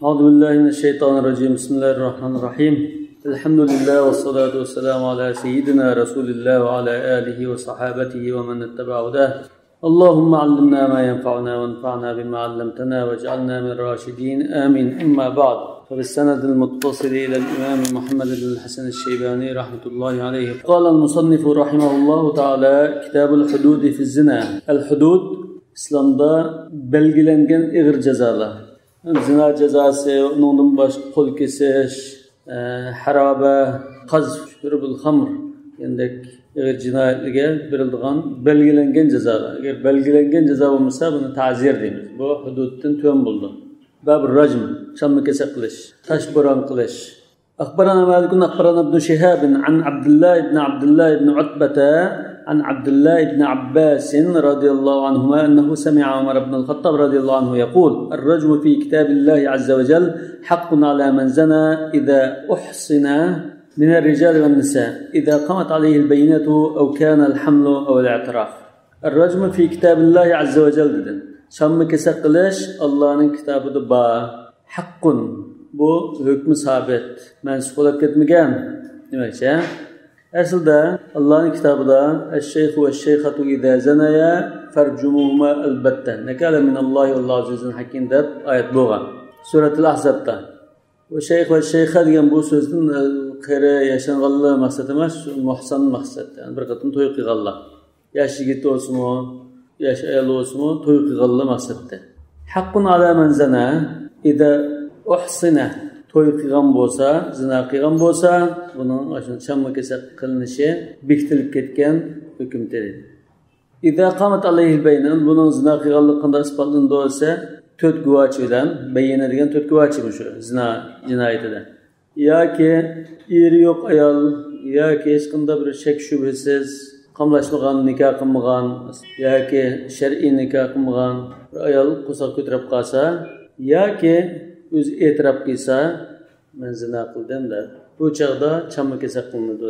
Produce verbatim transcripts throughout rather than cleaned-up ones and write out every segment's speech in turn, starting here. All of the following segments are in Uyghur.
أعوذ بالله من الشيطان الرجيم. بسم الله الرحمن الرحيم. الحمد لله والصلاة والسلام على سيدنا رسول الله وعلى آله وصحابته ومن اتبع هداه. اللهم علمنا ما ينفعنا وانفعنا بما علمتنا واجعلنا من الراشدين. آمين. أما بعد، فبالسند المتصل إلى الإمام محمد بن الحسن الشيباني رحمة الله عليه. قال المصنف رحمه الله تعالى: كتاب الحدود في الزنا. الحدود، ئىسلامدا بەلگىلەنگەن ئېغىر جازالار. زىنا جازاسى، ئۇنىڭدىن باشقا قول كېسىش، ئە، خارابە، قەزف، شۇربۇل خەمر دېگەندەك ئېغىر جىنايەتلەرگە بېرىلىدىغان بەلگىلەنگەن جازالار. ئەگەر بەلگىلەنگەن جازا بولمىسا، بۇنى تەزىر دەيمىز. بۇ ھۇدۇدتىن تۆۋەن بولىدۇ. بابۇر راجم، چالما كېسەك قىلىش، تاش بوران قىلىش. أخبرنا مالك أخبرنا ابن شهاب عن عبد الله بن عبد الله بن عتبة عن عبد الله بن عباس رضي الله عنهما أنه سمع عمر بن الخطاب رضي الله عنه يقول: الرجم في كتاب الله عز وجل حق على من زنى إذا أحصن من الرجال والنساء إذا قامت عليه البينة أو كان الحمل أو الاعتراف. الرجم في كتاب الله عز وجل دېدى. چالما كېسەك قىلىش ئاللانىڭ كىتابىدا بار. ھەققۇن، بۇ ھۆكمى سابىت، مەنسۇخ بولۇپ كەتمىگەن دېمەكچى. ئەسلىدە ئاللانىڭ كىتابىدا: الشيخ والشيخة إذا زنيا فارجموهما البتة نكالا من الله والله عزيز حكيم دەپ ئايەت بولغان. سۈرەتۇل ئەھزابتا. بۇ شەيخ ۋە شەيخە دېگەن بۇ سۆزدىن، ئە، قېرى ياشانغانلار مەقسەت ئەمەس، مۇھسان مەقسەت. يەنى بىر قېتىم توي قىلغانلار. ياش يىگىت بولسىمۇ، ياش ئايال بولسىمۇ، توي قىلغانلار مەقسەتتە. ھەققۇن ئالا مەن زەنە ئىزا ئۇھسىنە. توي قىلغان بولسا، زىنا قىلغان بولسا، بۇنىڭ ئاشۇ چامما كېسەك قىلىنىشى بېكىتىلىپ كەتكەن ھۆكۈمتى. ئىزا قامەت ئەلەيھىل بەينە، بۇنىڭ زىنا قىلغانلىقى قانداق ئىسپاتلىنىدۇ دېسە، تۆت گۇۋاچى بىلەن، بەينە دېگەن تۆت گۇۋاچى مۇشۇ زىنا جىنايىتىدە. ياكى ئېرى يوق ئايال، ياكى ھېچقانداق بىر شەك شۈبھىسىز قاملاشمىغان، نىكاھ قىلمىغان، ياكى شەرئىي نىكاھ قىلمىغان بىر ئايال قورساق كۆتۈرۈپ قالسا، ياكى ئۆزى ئېتىراپ قىلسا، مەن زىنا قىلدىم دەپ، بۇ چاغدا چامما كېسەك قىلىنىدۇ.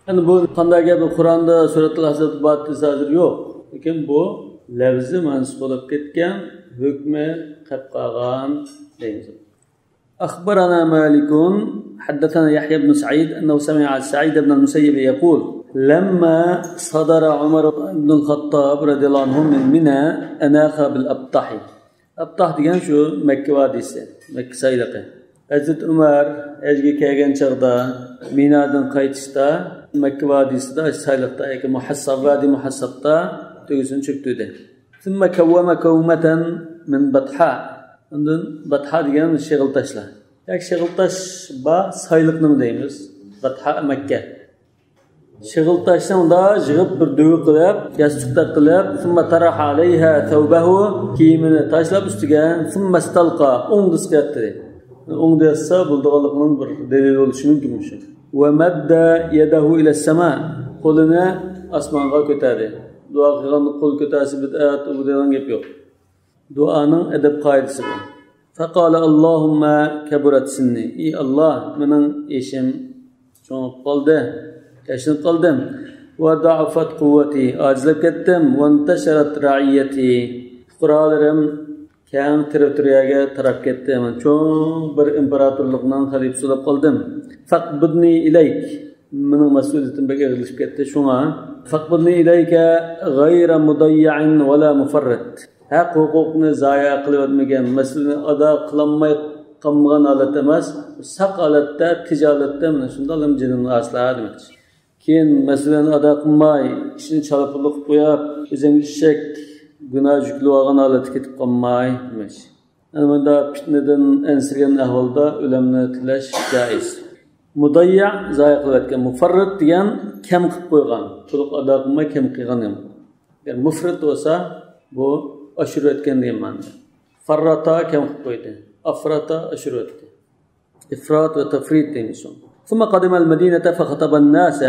يەنى بۇ قانداق گەپ؟ قۇرئاندا سۈرەتۇل ئەھزابتا بار دېسە ھازىر يوق. لېكىن بۇ لەۋزى مەنسۇخ بولۇپ كەتكەن، ھۆكمى قېلىپ قالغان دەيمىز. أخبرنا مالك حدثنا يحيى بن سعيد أنه سمع سعيد بن المسيب يقول: لما صدر عمر بن الخطاب رضي الله عنه من منى أناخ بالأبطح. ئابتاھ دېگەن شۇ مەككە ۋادىسى، مەككە سايلىقى. ھەزرىتى ئۆمەر ھەجگە كەلگەن چاغدا مىنادىن قايتىشتا مەككە ۋادىسىدا، سايلىقتا ياكى مۇھەسساب، ۋادى مۇھەسسابتا تۆگىسىنى چۆكتۈردى. ثم كوم كومة من بطحاء. ئاندىن باتھا دېگەن شېغىل تاشلار. ياكى شېغىل تاش بار، سايلىق نېمە دەيمىز؟ باتھا مەككە. شېغىل تاشنى ئۇنداق يىغىپ بىر دۆۋە قىلىپ، ياستۇقتەك قىلىپ، ثم طرح عليها ثوبه، كىيىمىنى تاشلاپ ئۈستىگە، ثم استلقى، ئوڭدىسىغا ياتتى. ئوڭدا ياتسا بولىدىغانلىقىنىڭ بىر دەلىلى بولۇشى مۇمكىن مۇشۇ. ومد يده إلى السماء، قولىنى ئاسمانغا كۆتەردى. دۇئا قىلغاندا قول كۆتەرسە بىدئەت، ئۇ دېگەن گەپ يوق. دۇئانىڭ ئەدەپ قائىدىسى بۇ. فقال: اللهم كبرت سني. ئى ئاللا، مېنىڭ يېشىم چوڭىيىپ قالدى، ياشىنىپ قالدىم. وضعفت قوتى، ئاجىزلاپ كەتتىم. وانتشرت رعيتي، پۇقرالىرىم كەڭ تېررىتورىيەگە تاراپ كەتتى. مەن چوڭ بىر ئىمپېراتورلۇقنىڭ خەلىپىسى بولۇپ قالدىم. فاقبضني إليك، مېنىڭ مەسئۇلىيىتىم بەك ئېغىرلىشىپ كەتتى، شۇڭا. فاقبضني إليك غير مضيع ولا مفرط. ھەق ھوقۇقنى زايە قىلىۋەتمىگەن، مەسىلىنى ئادا قىلالماي قالمىغان ھالەتتە ئەمەس، ساق ھالەتتە، تىج ھالەتتە مانا شۇنداقلا جېنىمنى ئاسلا دېمەكچى. كېيىن مەسىلىنى ئادا قىلماي، ئىشنى چالا-پۇلا قىلىپ قويۇپ، ئۆزۈڭگە ئىششەك گۇناھ يۈكلىۋالغان ھالەتتە كېتىپ قالماي دېمەكچى. يەنى مۇنداق پىتنىدىن ئەنسىرىگەن ئەھۋالدا ئۆلۈمنى تىلەش جائىز. مۇدەييە، زايە قىلىۋەتكەن، مۇفەررىت دېگەن كەم قىلىپ قويغان، تولۇق ئادا قىلماي كەم قىلغان دېگەن. ئەگەر مۇفرىت بولسا، بۇ ئاشۇرۇۋەتكەن دېگەن مەنىدە. فەررەتە، كەم قىلىپ قويدى. ئەفرەتە، ئاشۇرۇۋەتتى. ئىفرات ۋە تەفرىت دەيمىز شۇڭا. ثم قدم المدينة فخطب الناس،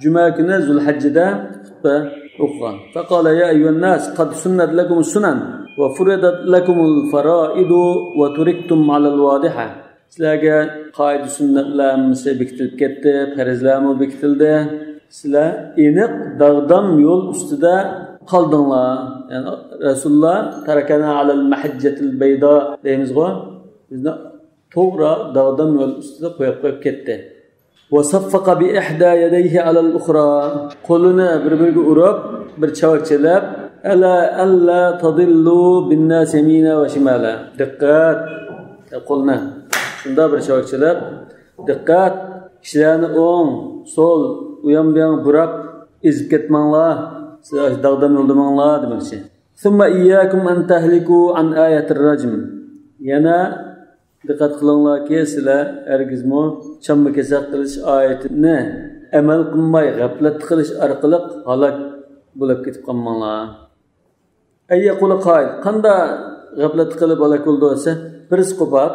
جۈمە كۈنى زۇلھەججىدە خۇتبە ئوقۇغان. فقال: يا أيها الناس، قد سنت لكم السنن، وفرضت لكم الفرائض، وتركتم على الواضحة. سىلەرگە قائىدە سۈننەتلەر ھەممىسى بېكىتىلىپ كەتتى، پەرزلەرمۇ بېكىتىلدى. سىلەر ئېنىق داغدام يول ئۈستىدە قالدىڭلار. يەنى رەسۇلۇللا تەرەكەنا ئەلەل مەھەججەتىل بەيدا دەيمىزغۇ. بىزنى توغرا داغدام يول ئۈستىدە قويۇپ قويۇپ كەتتى. وصفق بإحدى يديه على الأخرى. قولىنى بىر-بىرىگە ئۇرۇپ، بىر چاۋاك چېلىپ، ألا ألا تضلوا بالناس يمينا وشمالا. دىققەت! قولنى شۇنداق بىر چاۋاك چېلىپ، دىققەت! كىشىلەرنى ئوڭ، سول، ئۇيان-بۇيانغا بۇراپ ئېزىپ كەتمەڭلار. سىلەر داغدام يولدا ماڭلار دېمەكچى. ثم إياكم أن تهلكوا عن آية الرجم. يەنە دىققەت قىلىڭلاركى، سىلەر ھەرگىزمۇ چامما كېسەك قىلىش ئايىتىنى ئەمەل قىلماي، غەپلەت قىلىش ئارقىلىق ھالاك بولۇپ كېتىپ قالماڭلار. أن يقول قائل، قانداق غەپلەت قىلىپ ھالاك بولىدۇ دېسە، بىرسى قوپاپ،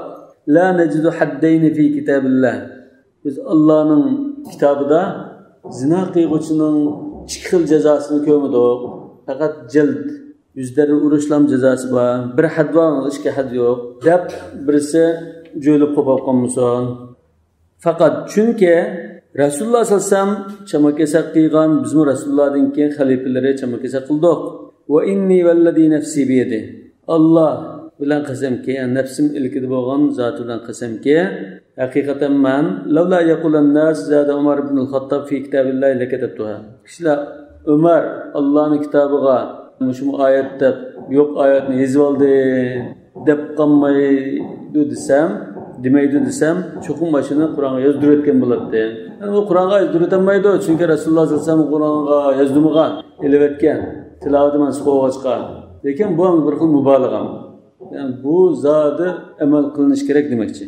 لا نجد حدين في كتاب الله. بىز ئاللانىڭ كىتابىدا زىنا قىلغۇچىنىڭ ئىككى خىل جازاسىنى كۆرمىدۇق. پەقەت جەلد، يۈز دەررە ئۇرۇشلام جازاسى بار. بىر ھەد بار، ئىككى ھەد يوق، دەپ بىرسى جۆيلۈپ قوپاپ قالمىسۇن. پەقەت چۈنكى رەسۇلۇللا سەللەللاھۇ ئەلەيھى ۋەسەللەم چاما كېسەك قىلغان، بىزمۇ رەسۇلۇللادىن كېيىن خەلىپىلىرى چاما كېسەك قىلدۇق. وإني والذي نفسي بيده. ئاللا بىلەن قەسەمكى، يەنى نەپسىم ئىلكىدە بولغان زاتى بىلەن قەسەمكى، ھەقىقەتەن مەن، لولا يقول الناس زاد عمر بن الخطاب في كتاب الله لكتبتها. كىشىلەر ئۆمەر ئاللانىڭ كىتابىغا مۇشۇ ئايەت دەپ، يوق ئايەتنى يېزىۋالدى دەپ قالمايدۇ دېسەم، دېمەيدۇ دېسەم، چوقۇم مانا شۇنى قۇرئانغا يازدۇرۇۋەتكەن بولاتتى. ئەمما ئۇ قۇرئانغا يازدۇرۇۋەتەلمەيدۇ، چۈنكى رەسۇلۇللا سەللەللاھۇ ئەلەيھى ۋەسەللەم قۇرئانغا يازدۇرمىغان، ئېلىۋەتكەن، تىلاۋىتى مەنسۇخ بولغاچقا. لېكىن بۇ بىر خىل مۇبالىغە. يەنى بۇ زادى ئەمەل قىلىنىشى كېرەك دېمەكچى.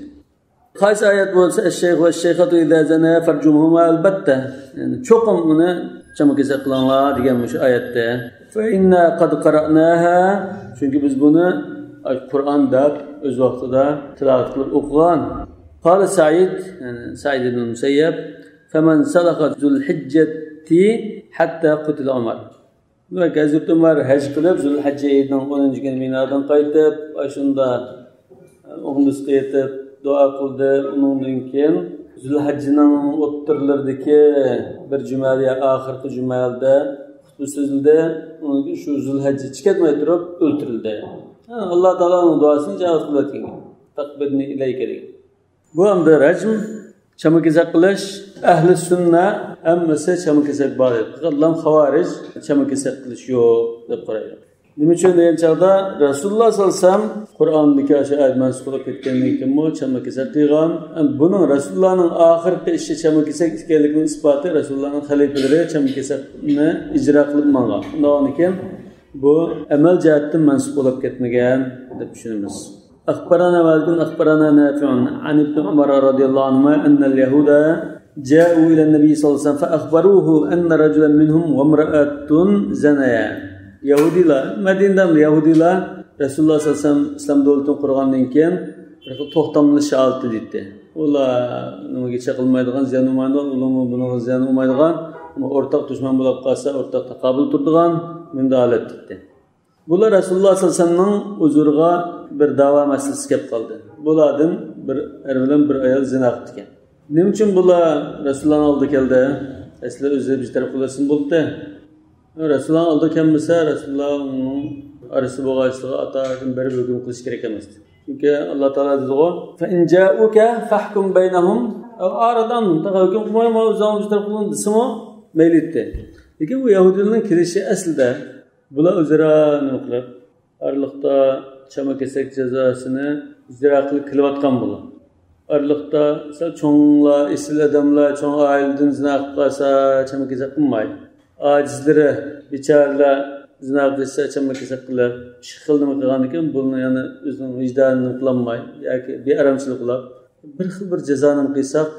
قايسى ئايەت بولسا، الشيخ والشيخة إذا زنيا فارجموهما البتة. يەنى چوقۇم ئۇنى چاما كېسەك قىلىڭلار دېگەن مۇشۇ ئايەتتە. فإنا قد قرأناها. چۈنكى بىز بۇنى قۇرئان دەپ ئۆز ۋاقتىدا تىلاۋەت قىلىپ ئوقۇغان. قال سعيد، يەنى سەئىد ئىبن مۇسەييەب، فمن سلخ ذو الحجة حتى قتل عمر. دېمەك، ھەزرىتى ئۆمەر ھەج قىلىپ، زۇلھەججە ئېيىنىڭ ئونىنچى كۈنى مىنادىن قايتىپ، ئاشۇندا ئوڭدىسىغا يېتىپ دۇئا قىلدى. ئۇنىڭدىن كېيىن زۇلھەججىنىڭ ئوتتۇرىلىرىدىكى بىر جۈمەدە، ئاخىرقى جۈمەدە خۇتبە سۆزلىدى. ئۇنىڭدىن كېيىن شۇ زۇلھەججە چىقىۋەتمەي تۇرۇپ ئۆلتۈرۈلدى. ھە، ئاللا تائالانىڭ دۇئاسىنى ئىجابەت قىلىۋەتكەن. تەقبىرنى ئىلەيكە دېگەن. بۇ ئەمدى رەجم، چاما كېسەك قىلىش، ئەھلى سۈننە ھەممىسى چاما كېسەك بار دەيدۇ. پەقەت لام خاۋارىج چاما كېسەك قىلىش يوق دەپ قارايدۇ. نېمە ئۈچۈن دېگەن چاغدا، رەسۇلۇللا سەللەللاھۇ ئەلەيھى ۋەسەللەم قۇرئاندىكى ئشۇ ئايەت مەنسۇخ بولۇپ كەتكەندىن كېيىنمۇ چاما كېسەك قىلغان. ئەمدى بۇنىڭ رەسۇلۇللانىڭ ئاخىرقى ئىشى چاما كېسەك ئىكەنلىكىنىڭ ئىسپاتى، رەسۇلۇللانىڭ خەلىپىلىرى چاما كېسەكنى ئىجرا قىلىپ ماڭغان. شۇنداق بولغاندىكىن، بۇ ئەمەل جەھەتتىن مەنسۇخ بولۇپ كەتمىگەن دەپ چۈشىنىمىز. أخبرنا مالك أخبرنا نافع عن ابن عمر رضي الله عنهما أن اليهود جاءوا إلى النبي صلى الله عليه وسلم فأخبروه أن رجلا منهم وامرأة زنيا. يەھۇدىيلار، مەدىنىدە يەھۇدىيلار رەسۇلۇللا سەللەللاھۇ ئەلەيھى ۋەسەللەم ئىسلام دۆلىتىنى قۇرغاندىن كېيىن بىر خىل توختاملىشىش ھالىتىدە ئىدى. ئۇلار نېمىگە چېقىلمايدىغان، زىيان بولمايدىغان، ئۇلارمۇ بۇنىڭغا زىيان بولمايدىغان، ئەمما ئورتاق دۈشمەن بولۇپ قالسا ئورتاق تاقابىل تۇرىدىغان، مۇنداق ھالەتتە ئىدى. بۇلار رەسۇلۇللا سەللەللاھۇ ئەلەيھى ۋەسەللەمنىڭ ھۇزۇرىغا بىر داۋا مەسىلىسى كەپ قالدى. بۇلاردىن بىر ئەر بىلەن بىر ئايال زىنا قىپتىكەن. نېمە ئۈچۈن بۇلار رەسۇلۇللانىڭ ئالدىغا كەلدى؟ ئەسلى ئۆزى بىر تەرەپ قىلىۋەتسىمۇ بولاتتى. رەسۇلۇللانىڭ ئالدىغا كەلمىسە، رەسۇلۇللا ئۇنىڭ ئارىسى بولغاچقا ئاتا-ئانىدىن بېرىپ ھۆكۈم قىلىش كېرەك ئەمەستى. چۈنكى ئاللا تائالا دېدىغۇ، فإن جاءوك فاحكم بينهم أو أعرض عنهم. تېخى ھۆكۈم قىلماي، ما ئۆزۈڭ بىر تەرەپ قىلغىن دېسىمۇ مەيلى ئىدى. لېكىن بۇ يەھۇدىيلارنىڭ كېلىشى ئەسلىدە بۇلار ئۆزئارا نېمە قىلىپ، ئارىلىقتا چاما كېسەك جازاسىنى ئىجرا قىلىپ كېلىۋاتقان بۇلار. ئارىلىقتا سەل چوڭلار، ئېسىل ئادەملەر، چوڭ ئائىلىدىن زىنا قىلىپ قالسا، چاما كېسەك قىلماي. ئاجىزلىرى، بىچارىلەر زىنا قىلسا، چاما كېسەك قىلىپ، ئىككى خىل نېمە قىلغاندىكىن، بۇنى يەنە ئۆزىنىڭ ۋىجدانىنى قىلالماي ياكى بىئارامچىلىق قىلىپ، بىر خىل بىر جازانى قىلساق،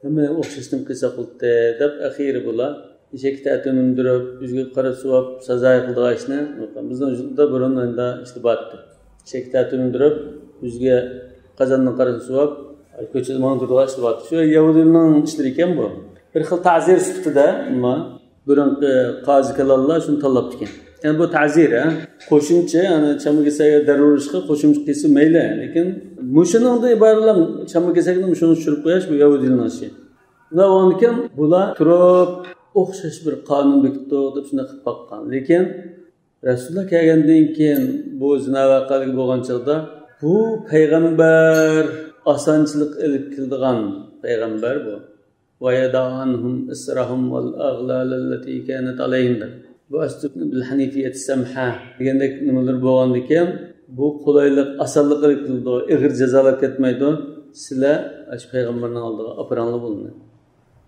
ھەممە ئوخشاش نېمە قىلساق بولاتتى، دەپ ئەخىرى بۇلار ئېشەككە تەتۈر مىندۈرۈپ، يۈزىگە قارا سۇۋاپ سازا قىلىدىغان ئىشنى، بىزنىڭ يۇرتىمىزدا بۇرۇن ئەندى ئىشلار بارتتى. ئېشەككە تەتۈر مىندۈرۈپ، يۈزىگە قازاندىن قارا سۇۋاپ، كوچىدا ماڭدۇرىدىغان ئىشلار بارتتى. شۇ يەھۇدىيلارنىڭ ئىشلىرى ئىكەن بۇ. بىر خىل تەزىر سۈپىتىدە، ئەمما بۇرۇنقى قازى كالانلار شۇنى تاللاپتىكەن. يەنى بۇ تەزىر، ھە؟ قوشۇمچە، يەنى چاما كېسەككە دەررۇ ئۇرۇشقا قوشۇمچە قىلسا مەيلى. لېكىن مۇشۇنىڭدىن ئىبارەتلا چاما كېسەكنى مۇشۇنىڭغا چۈشۈرۈپ قويۇش، بۇ يەھۇدىيلارنىڭ ئىشى. بۇنداق بولغاندىكىن بۇلار تۇرۇپ ئوخشاش بىر قانۇن بېكىتتۇق دەپ شۇنداق قىلىپ باققان. لېكىن رەسۇلۇللا كەلگەندىن كېيىن بۇ زىنا ۋەقەلىكى بولغان چاغدا بۇ پەيغەمبەر ئاسانچىلىق ئېلىپ كېلىدىغان پەيغەمبەر بۇ. وَيَضَعَ عَنْهُمْ إِصْرَهُمْ وَالْأَغْلَالَ الَّتِي كَانَتْ عَلَيْهِمْ دەپ. بۇ ئەسلى بىل ھەنىفىيەتى سەمھە دېگەندەك نېمىلىرى بولغاندىكىن، بۇ قولايلىق، ئاسانلىق ئېلىپ كېلىدۇ، ئېغىر جازالاپ كەتمەيدۇ. سىلەر ئاشۇ پەيغەمبەرنىڭ ئالدىغا ئاپىرىڭلار بۇلارنى.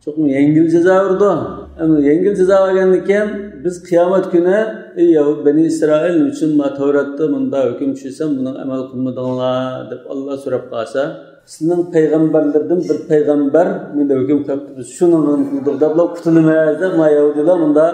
چوقۇم يەڭگىل جازا بېرىدۇ. ئەمما يەڭگىل جازا بەرگەندىن كېيىن بىز قىيامەت كۈنى، ئەي يەھۇد، بەنى ئىسرائىل، نېمە ئۈچۈن ما تەۋراتتا مۇنداق ھۆكۈم چۈشۈرسەم، بۇنىڭغا ئەمەل قىلمىدىڭلار دەپ ئاللا سوراپ قالسا، سىلىنىڭ پەيغەمبەرلىرىدىن بىر پەيغەمبەر مۇنداق ھۆكۈم قىلىپتۇ، بىز شۇنىڭغا قىلدۇق دەپلا قۇتۇلىمىز دەپ ما يەھۇدىيلار مۇنداق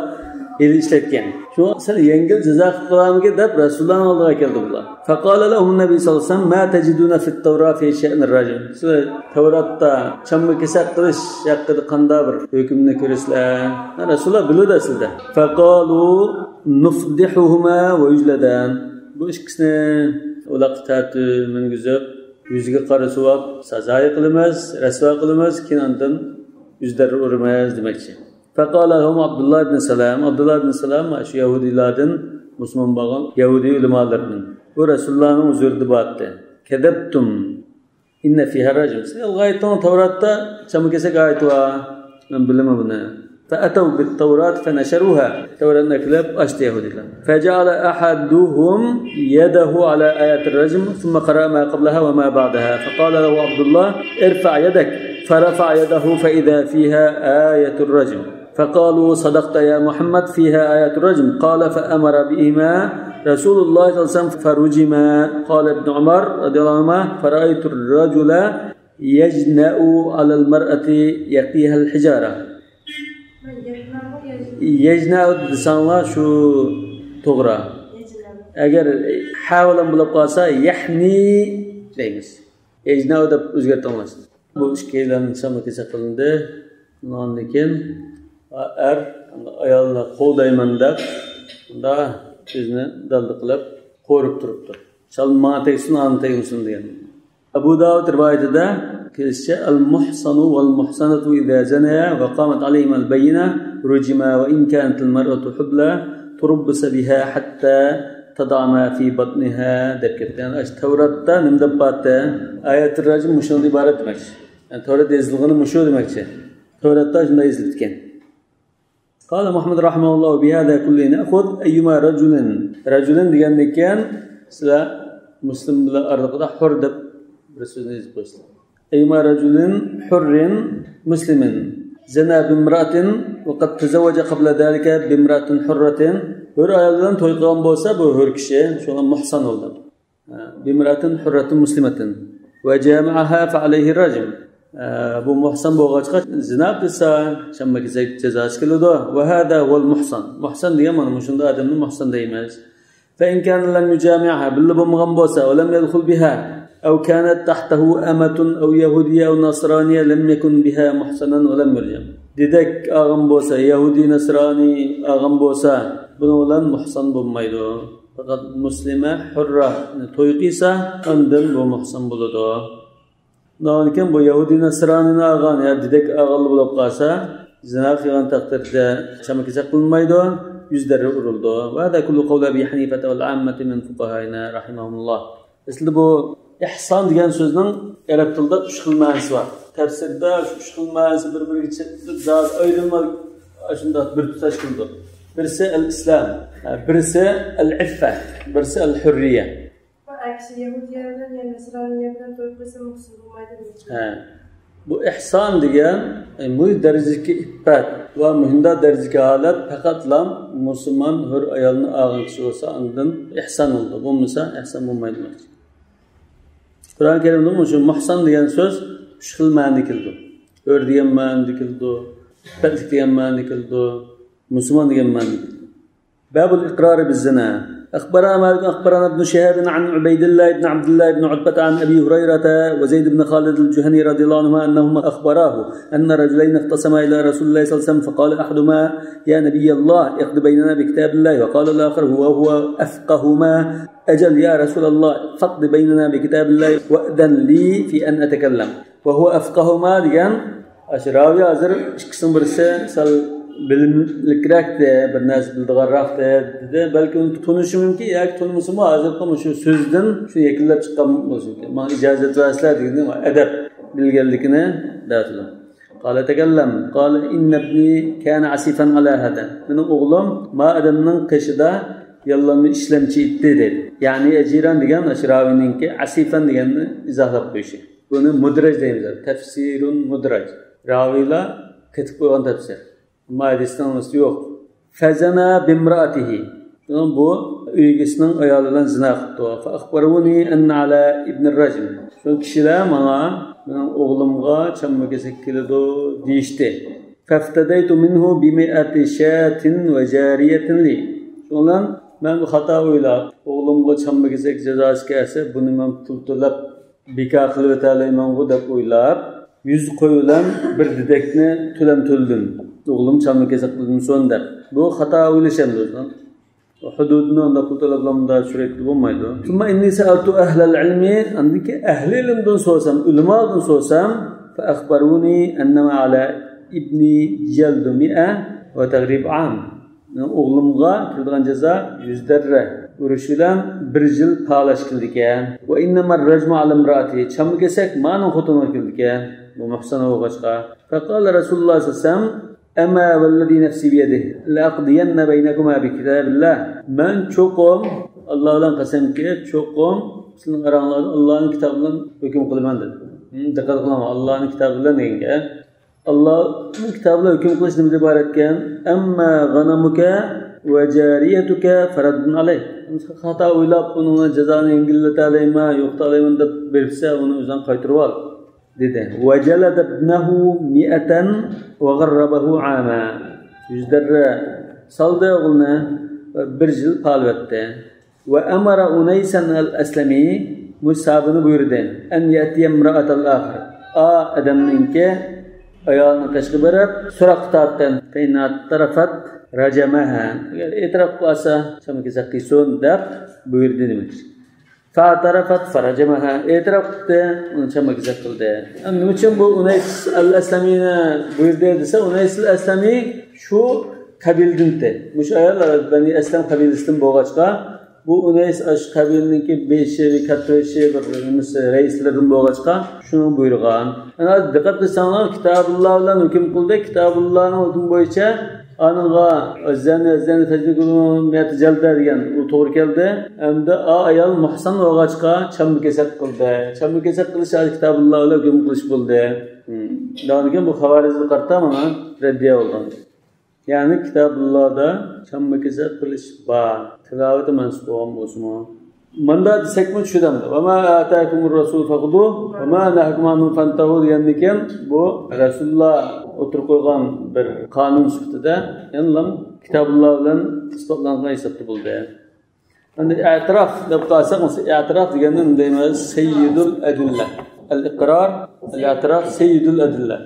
ھىيلە ئىشلەتكەن. شۇڭا سەل يەڭگىل جازا قىلىپ قالارمىكىن دەپ رەسۇلۇللانىڭ ئالدىغا كەلدى بۇلار. فقال لهم النبي صلى الله عليه وسلم: ما تجدون في التوراة في شأن الرجم؟ سىلەر تەۋراتتا چامما كېسەك قىلىش ھەققىدە قانداق بىر ھۆكۈمنى كۆرىسىلەر؟ ھە، رەسۇلۇللا بىلىدۇ سىلەردە. فقالوا: نفضحهما ويجلدان. بۇ ئىككىسىنى ئۇلاققا تارتىپ مىنگۈزۈپ، يۈزىگە قارا سۇۋاپ سازايى قىلىمىز، رەسۋا قىلىمىز، كېيىن ئاندىن يۈزلىرىنى ئۇرىمىز دېمەكچى. فقال لهم عبد الله بن سلام. ئابدۇللا ئىبن سالام شۇ يەھۇدىيلاردىن، مۇسۇلمان بولغان يەھۇدىي ئۆلىمالىرىدىن. بۇ رەسۇلۇللانىڭ ھۇزۇرىدا بارتى. كذبتم، إن فيها الرجم. سىز يالغان ئېيتتىڭ، تەۋراتتا چامما كېسەك ئايىتى بار. مەن بىلىمەن بۇنى. فأتوا بالتوراة فنشروها. تەۋراتنى ئەكېلىپ ئاچتى يەھۇدىيلار. فجعل أحدهم يده على آية الرجم ثم قرأ ما قبلها وما بعدها. فقال له عبد الله: ارفع يدك. فرفع يده فإذا فيها آية الرجم. فقالوا: صدقت يا محمد، فيها آية الرجم. قال: فأمر بهما رسول الله صلى الله عليه وسلم فرجما. قال ابن عمر رضي الله عنهما: فرأيت الرجل يجنأ على المرأة يقيها الحجارة. يجنأ دېسەڭلار شۇ توغرا. ئەگەر ھە بىلەن بولۇپ قالسا يەھنى دەيمىز. يجنأ دەپ ئۆزگەرتىڭلار. بۇ ئىككىيلەن چامما كېسەك قىلىندى. ئۇنىڭدىن كېيىن ئەر ئايالنى قوغدايمەن دەپ، بۇندا ئۆزىنى دالدا قىلىپ قورۇپ تۇرۇپتۇ. چالما ماڭا تەگسۇن، ئانا تەگمىسۇن دېگەن. ئەبۇ داۋۇد رىۋايىتىدە كېلىشىچە، المحصن والمحصنة إذا زنيا وقامت عليهما البينة رجما وإن كانت المرأة حبلى تربص بها حتى تضع ما في بطنها دەپ كەپتۇ. يەنى ئاشۇ تەۋراتتا نېمە دەپ بارتى؟ ئايەتۇر رەجم مۇشۇنىڭدىن ئىبارەت دېمەكچى. يەنى تەۋراتتا يېزىلغىنى مۇشۇ دېمەكچى. تەۋراتتا شۇنداق يېزىلىپتىكەن. قال محمد رحمه الله: وبهذا كله نأخذ أيما رجل. رجل دېگەندىن كېيىن سىلەر مۇسلىم بىلەن ئارىلىقىدا حر دەپ بىر سۆزنى يېزىپ قويسىلەر. أيما رجل حر مسلم زنى بامرأة وقد تزوج قبل ذلك بامرأة حرة. ھۆر ئايال بىلەن توي قىلغان بولسا، بۇ ھۆر كىشى، شۇڭا مۇھسان بولدى. بامرأة حرة مسلمة وجامعها فعليه الرجم. بۇ مۇھسان بولغاچقا زىنا قىلسا، چامما كېسەك جازاسى كېلىدۇ. وهذا هو المحصن. مۇھسان دېگەن مانا مۇشۇنداق ئادەمنى مۇھسان دەيمىز. فإن كان لم يجامعها، بىللە بولمىغان بولسا، ولم يدخل بها، أو كانت تحته أمة أو يهودية أو نصرانية لم يكن بها محصنا ولم يرجم. دېدەك ئالغان بولسا، يەھۇدىي نەسرانىي ئالغان بولسا، بۇنىڭ بىلەن مۇھسان بولمايدۇ. پەقەت مۇسلىمە، ھۇررا توي قىلسا، ئاندىن بۇ مۇھسان بولىدۇ. ئۇنىڭدىن كېيىن بۇ يەھۇدىي نەسرانىينى ئالغان يا دېدەك ئالغانلا بولۇپ قالسا، زىنا قىلغان تەقدىردە چامما كېسەك قىلىنمايدۇ، يۈز دەررە ئۇرۇلىدۇ. وهذا كل قول أبي حنيفة والعامة من فقهائنا رحمهم الله. ئەسلىدە بۇ ئىھسان دېگەن سۆزنىڭ ئەرەب تىلىدا ئۈچ خىل مەنىسى بار. تەپسىردە شۇ ئۈچ خىل مەنىسى بىر-بىرىگە چە-، زادى ئايرىلما، شۇنداق بىر تۇتاش قىلىدۇ. بىرسى ئەل ئىسلام، بىرسى ئەل ئىففە، بىرسى ئەل ھۇررىيە. ئەكسى يەھۇدىيە بىلەن يا نەسرانىيە بىلەن توي قىلسا مۇھسىن بولمايدۇ دېمەكچى. ھە. بۇ ئىھسان دېگەن، ئە، مۇشۇ دەرىجىدىكى ئىپپەت ۋە مۇشۇنداق دەرىجىدىكى ھالەت پەقەتلا مۇسۇلمان ھۆر ئايالنى ئالغان كىشى بولسا، ئاندىن ئىھسان بولىدۇ. بولمىسا، ئىھسان بولمايدۇ دېمەكچى. قۇرئان كەرىمدىمۇ شۇ مۇھسان دېگەن سۆز ئۈچ خىل مەنىدە كېلىدۇ. ھۆر دېگەن مەنىدە كېلىدۇ، ئىپپەتلىك دېگەن مەنىدە كېلىدۇ، مۇسۇلمان دېگەن مەنىدە كېلىدۇ. باب الإقرار بالزنا. أخبرنا مالك أخبرنا ابن شهاب عن عبيد الله بن عبد الله بن عتبة عن أبي هريرة وزيد بن خالد الجهني رضي الله عنهما أنهما أخبراه أن رجلين اختصما إلى رسول الله صلى الله عليه وسلم فقال أحدهما: يا نبي الله، اقض بيننا بكتاب الله. وقال الآخر وهو أفقههما: أجل يا رسول الله، فاقض بيننا بكتاب الله وأذن لي في أن أتكلم. وهو أفقههما دېگەن، ئاشۇ راۋى ھازىر ئىككىسىنىڭ بىرسى سەل بىلىملىكرەكتى، بىر نەرسە بىلىدىغانراقتى دېدى. بەلكى ئۇنى تونۇشى مۇمكىن ياكى تونۇمىسىمۇ، ھازىرقى مۇشۇ سۆزدىن شۇ يەكۈنلەپ چىققان بولۇشى مۇمكىن. ماڭا ئىجازەت بەرسىلەر دېگىنى ئەدەپ بىلگەنلىكىنى دەۋاتىدۇ. قال تكلم. قال إن ابني كان عسيفا على هذا. مېنىڭ ئوغلۇم ما ئادەمنىڭ قېشىدا ياللانما ئىشلەمچى ئىدى دېدى. يەنى ئەجىران دېگەن ئاشۇ راۋىنىڭكى، ئەسىفان دېگەننى ئىزاھلاپ قويۇشى. بۇنى مۇدرەج دەيمىز. تەفسىرۇن مۇدرەج. راۋىيلار قېتىپ قويغان تەپسىر. ئەمما ھەدىستىن ئۇنىسى يوق. فزنا بامرأته. شۇنىڭ بۇ ئۆيگىسىنىڭ ئايالى بىلەن زىنا قىپتۇ. فأخبروني أن على ابني الرجم. شۇ كىشىلەر ماڭا، مېنىڭ ئوغلۇمغا چامما كېسەك كېلىدۇ دېيىشتى. فافتديت منه بمائة شاة وجارية لي. شۇنىڭ بىلەن مەن بۇ خاتا ئويلاپ، ئوغلۇمغا چامما كېسەك جازاسى كەلسە، بۇنى مەن پۇل تۆلەپ بىكار قىلىۋېتەلەيمەنغۇ دەپ ئويلاپ، يۈز قوي بىلەن بىر دېدەكنى تۆلەم تۆلىدىم. ئوغلۇم چامما كېسەك قىلىنسۇن دەپ. بۇ خاتا ئويلاش ئەمدى ئۆزىنىڭ. ھۇدۇدنى ئۇنداق پۇل تۆلەپلا مۇنداق چۈشۈرەتكىلى بولمايدۇ. ثم إني سألت أهل العلم، ئاندىن كېيىن ئەھلى ئىلىمدىن سورىسام، ئۆلىمادىن سورىسام، فأخبروني أنما على ابني جلد مائة وتغريب عام. مېنىڭ ئوغلۇمغا كېلىدىغان جازا يۈز دەررە ئۇرۇش بىلەن بىر يىل پالاش كېلىدىكەن. وإنما الرجم على امرأته، چامما كېسەك مانىڭ خوتۇنىغا كېلىدىكەن. بۇ مۇھسان بولغاچقا. فقال رسول الله صلى الله عليه وسلم، أما والذي نفسي بيده لأقضين بينكما بكتاب الله. مەن چوقۇم، ئاللا بىلەن قەسەمكى، چوقۇم سىلىنىڭ ئاراڭلاردا ئاللانىڭ كىتابى بىلەن ھۆكۈم قىلىمەن دېدى. ھىم، دىققەت قىلىڭ، ئاللانىڭ كىتابى بىلەن دېگەنگە. ئاللانىڭ كىتابى بىلەن ھۆكۈم قىلىش نېمىدىن ئىبارەتكەن؟ أما غنمك وجاريتك فرد عليك. خاتا ئويلاپ، ئۇنىڭ جازانى يەڭگىللىتەلەيمەن، يوقىتالايمەن دەپ بېرىپسە، ئۇنى ئۆزۈڭ قايتۇرۇۋال. دېدى. وجلد ابنه مائة وغربه عاما. يۈز دەررە سالدى ئوغلىنى، بىر يىل پالىۋەتتى. وأمر أنيسا الأسلمي، مۇشۇ ساھابىنى بۇيرۇدى. أن يأتي امرأة الآخر. ئا ئادەمنىڭكى ئايالىنىڭ قېشىغا بېرىپ، سوراققا تارتقىن. فإن اعترفت رجمها. ئەگەر ئېتىراپ قىلسا، چامما كېسەك قىلسۇن دەپ بۇيرۇدى دېمەكچى. فاعترفت فرجمها، ئېتىراپ قىلدى، ئۇنى چامما كېسەك قىلدى. ئەمدى نېمە ئۈچۈن بۇ ئۇنەيس ئەل ئەسلەمىنى بۇيرۇدى دېسە، ئۇنەيس ئەل ئەسلەمى شۇ قەبىلىدىن ئىدى. مۇشۇ ئايال بەنى ئەسلەم قەبىلىسىدىن بولغاچقا، بۇ ئۇنەيس ئاشۇ قەبىلىنىڭكى بېشى، كاتتا بېشى، بىر نېمىسى، رەئىسلىرىدىن بولغاچقا، شۇنى بۇيرۇغان. ئەنە دىققەت قىلساڭلار، كىتابۇللا بىلەن ھۆكۈم قىلدى. كىتابۇللانىڭ ھۆكمى بويىچە ئانىڭغا زەنى، زەنى تەجنىكۇ مىئەتى جەلدە دېگەن ئۇ توغرا كەلدى. ئەمدى ئا ئايال مۇھسان بولغاچقا چامما كېسەك قىلدى. چامما كېسەك قىلىش ھازىر كىتابۇللا بىلەن ھۆكۈم قىلىش بولدى. ھىم. دېگەندىن كېيىن بۇ خاۋارىزغا قارىتا مانا رەددىيە بولغان. يەنى كىتابۇللادا چامما كېسەك قىلىش بار. تىلاۋىتى مەنسۇخ بولغان بولسىمۇ. ماندا دېسەكمۇ چۈشىدۇ. وما آتاكم الرسول فخذوه وما نهاكم عنه فانتهوا دېگەندىكىن، بۇ رەسۇلۇللا ئوتتۇرىغا قويغان بىر قانۇن سۈپىتىدە يەنىلا كىتابۇللا بىلەن ئىسپاتلانغان ھېسابتا بولدى. ئەمدى ئەتىراف دەپ قالساق، مەسىلەن، ئەتىراف دېگەندە نېمە دەيمىز؟ سەييىدۇل ئەدىللە. ئەل ئىقرار، ئەل ئەتىراف، سەييىدۇل ئەدىللە.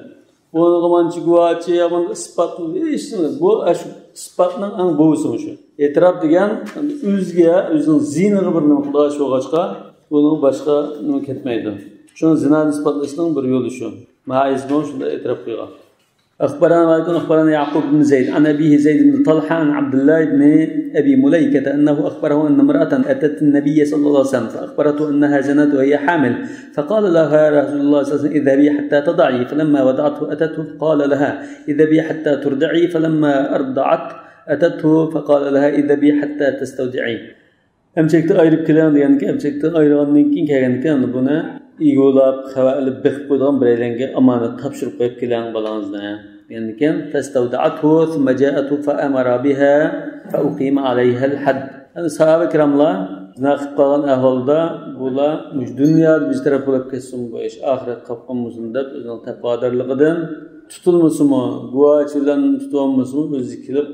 بۇنىڭغا مانچە گۇۋاھچى، يا بۇنى ئىسپات، ھېچ نېمە. بۇ ئاشۇ ئىسپاتنىڭ ئەڭ بوۋىسى مۇشۇ. ئېتىراپ دېگەن ئۆزىگە، ئۆزىنىڭ زىيىنىغا بىر نېمە قىلىدىغان ئىش بولغاچقا، بۇنىڭ باشقا نېمە كەتمەيدۇ. شۇنى زىنانى ئىسپاتلاشنىڭ بىر يولى شۇ. مائىزمۇ شۇنداق ئېتىراپ قىلغان. أخبرنا مالك أخبرنا يعقوب بن زيد عن أبيه زيد بن طلحة عن عبد الله بن أبي مليكة أنه أخبره أن امرأة أتت النبي صلى الله عليه وسلم فأخبرته أنها زنت وهي حامل، فقال لها رسول الله صلى الله عليه وسلم: اذهبي حتى تضعي. فلما وضعته أتته فقال لها: اذهبي حتى ترضعي. فلما أرضعت أتته فقال لها: اذهبي حتى تستودعي. ئەمچەكتىن ئايرىپ كېلىڭ دېگەنكەن، ئەمچەكتىن ئايرىغاندىن كېيىن كەلگەنكەن، ئەمدى بۇنى ئىگە بولاپ، خەۋەر ئېلىپ بېقىپ قويىدىغان بىرەيلەنگە ئامانەت تاپشۇرۇپ قويۇپ كېلىڭ بالىڭىزنى دېگەنكەن، فاستودعته ثم جاءته فأمر بها فأقيم عليها الحد. يەنى ساھابە كىراملار زىنا قىلىپ قالغان ئەھۋالدا بۇلار مۇشۇ دۇنيادا بىز تەرەپ بولاپ كەتسۇن بۇ ئىش، ئاخىرەت قاپقان بولسۇن دەپ ئۆزىنىڭ تەقۋادارلىقىدىن تۇتۇلمىسىمۇ، گۇۋاھچى بىلەن تۇتۇۋالمىسىمۇ، ئۆزى كېلىپ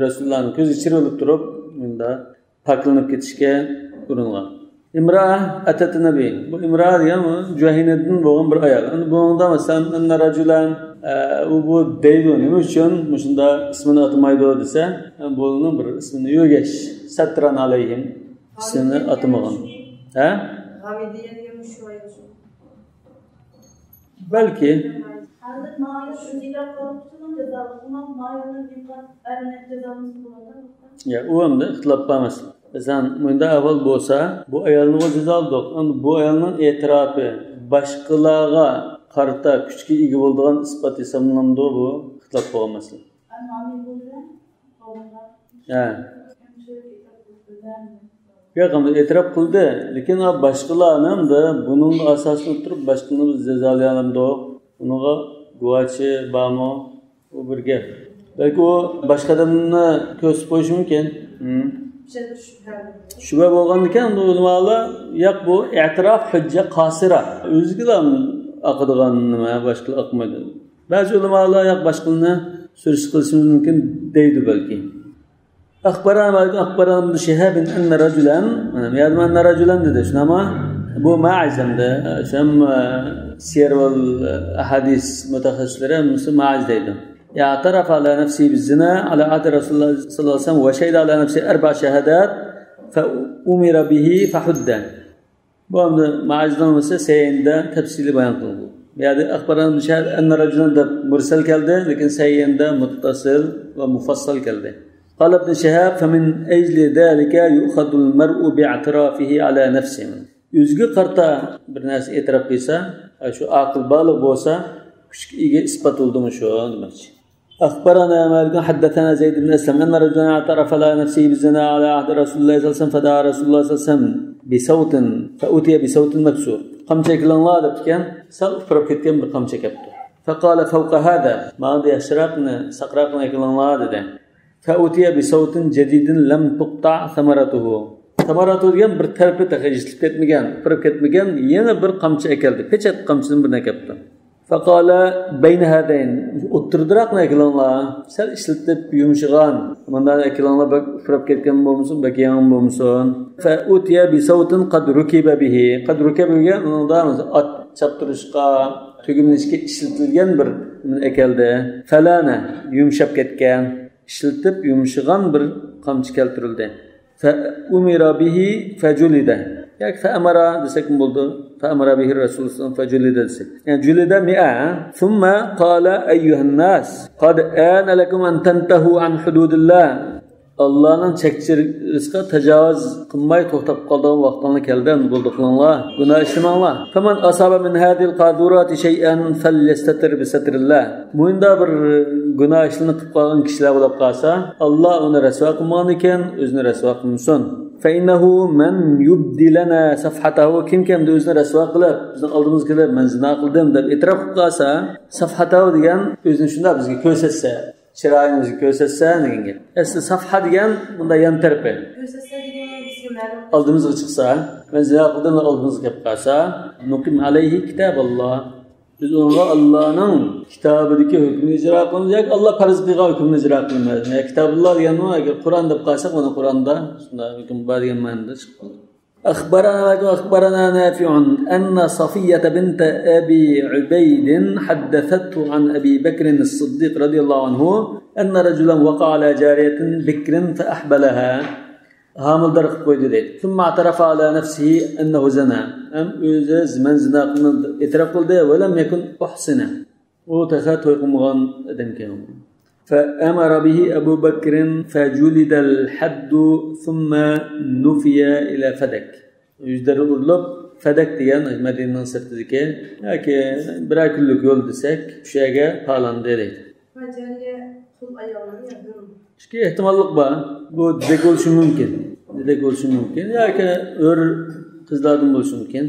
رەسۇلۇللانىڭ كۆزىگە چىرىلىپ تۇرۇپ مۇنداق پاكلىنىپ كېتىشكە ئۇرۇنغان. امرأة أتت النبي. بۇ ئىمرا دېگەن بۇ جۇھەينەدىن بولغان بىر ئايال. ئەمدى بۇنىڭدا مەسىلەن، أن رجلا، ئە، ئۇ بۇ دەيدۇ، نېمە ئۈچۈن مۇشۇنداق ئىسمىنى ئاتىمايدۇ دېسە، بۇنىڭ بىر ئىسمىنى يۆگەش. سترا عليهم. ئىسمىنى ئاتىمىغان. ھە؟ بەلكى. ھازىر مايا ئۆزى ئېتىراپ قىلىپ تۇرسىمۇ جازالىق، ئۇمۇ مايانى بىقات ئەرنى جازالىمىسا بولىدۇ. يا، ئۇ ئەمدى ئىختىلاپ بار مەسىلە. مەسىلەن، مۇنداق ئەھۋال بولسا، بۇ ئايالنىغۇ جازالىدۇق. ئەمدى بۇ ئايالنىڭ ئېتىراپى باشقىلارغا قارىتا كۈچكە ئىگە بولىدىغان ئىسپات ھېسابلىنامدۇ؟ بۇ ئىختىلاپ بولغان مەسىلە. ھە. ياق، ئەمدى ئېتىراپ قىلدى. لېكىن ئا، باشقىلارنى ئەمدى بۇنىڭغا ئاساسلىنىپ تۇرۇپ باشقىلارنى بىز جازالىيالامدۇق؟ بۇنىڭغا گۇۋاھچى بارمۇ؟ ئۇ بىر گەپ. بەلكى ئۇ باشقا ئادەمنى كۆرسىتىپ قويۇشى مۇمكىن. ھىم. شۈبھە بولغاندىكىن، ئەمدى ئۆلىمالار، ياق، بۇ ئېتىراپ ھۈججە قاسىرە. ئۆزىگىلا ئاقىدىغان نېمە، باشقىلار ئاقمايدۇ. بەزى ئۆلىمالار، ياق، باشقىلارنى سۈرۈشتە قىلىشىمىز مۇمكىن دەيدۇ بەلكى. أخبرنا مالك أخبرنا ابن شهاب أن رجلا، مانا بۇ يەردە أن رجلا دېدى، شۇنداقمۇ؟ بۇ مائىز ئەمدى، شۇ ھەم، ئە، سىيەر ۋەل ئەھادىس مۇتەخەسسىسلىرى ھەممىسى مائىز دەيدۇ. اعترف على نفسه بالزنا على عهد رسول الله صلى الله عليه وسلم وشهد على نفسه أربع شهادات فأمر به فحد. بۇ ئەمدى مائىزنىڭ نېمىسى سەھىھىندە تەپسىلىي بايان قىلىنغان. بۇ يەردە أخبرنا ابن شهاب أن رجلا دەپ مۇرسەل كەلدى، لېكىن سەھىھىندە مۇتتەسىل ۋە مۇفەسسەل كەلدى. قال ابن شهاب فمن أجل ذلك يؤخذ المرء باعترافه على نفسه. ئۆزىگە قارىتا بىر نەرسە ئېتىراپ قىلسا، شۇ ئاقىل بالىغ بولسا، كۈچكە ئىگە ئىسپات بولدىمۇ شۇ دېمەكچى. أخبرنا مالك حدثنا زيد بن أسلم أن رجلا اعترف على نفسه بالزنا على عهد رسول الله صلى الله عليه وسلم فدعا رسول الله صلى الله عليه وسلم بصوت فأتي بصوت مكسور. قامچا ئەكېلىڭلار دەپتىكەن، سەل ئۇپراپ كەتكەن بىر قامچا ئەكەپتۇ. فقال فوق هذا، ماڭا ياخشىراقنى، ساقراقنى ئەكېلىڭلار دېدى. فأتي بصوت جديد لم تقطع ثمرته. ثمرته دېگەن بىر تەرىپى تېخى يېتىلىپ كەتمىگەن، ئۇپراپ كەتمىگەن، يەنە بىر قامچا ئەكەلدى. پېچەت قامچىدىن بىرنى ئەكەپتۇ. فقال بين هذين، ئوتتۇرىدىراقنى ئەكېلىڭلار. سەل ئىشلىتىپ يۇمشىغان. مۇنداق ئەكېلىڭلار، بەك ئۇپراپ كەتكەن بولمىسۇن، بەك يېڭى بولمىسۇن. فأتي بصوت قد ركب به. قد ركب دېگەن ئۇنىڭدا ئات چاپتۇرۇشقا، تۈگمىلىشكە ئىشلىتىلگەن بىر نېمىنى ئەكەلدى. فلان، يۇمشاپ كەتكەن. ئىشلىتىپ يۇمشىغان بىر قامچا كەلتۈرۈلدى. فأمر به فجلد. ياكى فأمر دېسەكمۇ بولىدۇ. فأمر به الرسول صلى الله عليه وسلم فجلد دېسەك. يەنى جلد مائة. ثم قال أيها الناس قد آن لكم أن تنتهوا عن حدود الله. ئاللانىڭ چەك-چېگرىسىغا تاجاۋۇز قىلماي توختاپ قالىدىغان ۋاقتىڭلار كەلدى، ئەمدى بولدى قىلىڭلار، گۇناھ ئىشلىمەڭلار. فمن أصاب من هذه القاذورات شيئا فليستتر بستر الله. مۇنداق بىر گۇناھ ئىشلىرىنى قىلىپ قالغان كىشىلەر بولۇپ قالسا، ئاللا ئۇنى رەسۋا قىلمىغاندىكىن، ئۆزىنى رەسۋا قىلمىسۇن. فإنه من يبدي لنا صفحته، كىمكى ئەمدى ئۆزىنى رەسۋا قىلىپ، بىزنىڭ ئالدىمىزغا كېلىپ، مەن زىنا قىلدىم دەپ ئېتىراپ قىلىپ قالسا، صفحته دېگەن ئۆزىنى شۇنداق بىزگە كۆرسەتسە، چىرايىنى بىزگە كۆرسەتسە دېگەن گەپ. ئەسلى سەفھە دېگەن مۇنداق يان تەرىپى. كۆرسەتسە دېگەن بىزگە مەلۇم. ئالدىمىزغا چىقسا، مەن زىنا قىلدىم دەپ ئالدىمىزغا كېلىپ قالسا، نۇقىم ئەلەيھى كىتاباللا. بىز ئۇنىڭغا ئاللانىڭ كىتابىدىكى ھۆكمىنى ئىجرا قىلىمىز ياكى ئاللا پەرز قىلغان ھۆكمىنى ئىجرا قىلىمىز. يا كىتاباللا دېگەنمۇ، ئەگەر قۇرئان دەپ قالساق، مانا قۇرئاندا شۇنداق ھۆكۈم بار دېگەن مەنىدە چىقىپ قالىدۇ. أخبرنا، أخبرنا نافع أن صفية بنت أبي عبيد حدثته عن أبي بكر الصديق رضي الله عنه أن رجلا وقع على جارية بكر فأحبلها. ھامىلىدار قىلىپ قويدى دەيدۇ. ثم اعترف على نفسه أنه زنى. ھەم ئۆزى مەن زىنا قىلدىم دەپ ئېتىراپ قىلدى. ولم يكن أحصن. ئۇ تېخى توي قىلمىغان ئادەمكەن. فأمر به أبو بكر فجلد الحد ثم نفي إلى فدك. يۈزلىرى ئۇرۇلۇپ، فەدەك دېگەن مەدىنىنىڭ سىرتىدىكى ياكى بىرەر كۈنلۈك يول دېسەك، شۇ يەرگە پالاندى دەيدۇ. جارىيە قۇل ئاياللارمۇ يا ھۆرمۇ؟ ئىككى ئېھتىماللىق بار. بۇ دېدەك بولۇشى مۇمكىن. دېدەك بولۇشى مۇمكىن. ياكى ھۆر قىزلاردىن بولۇشى مۇمكىن.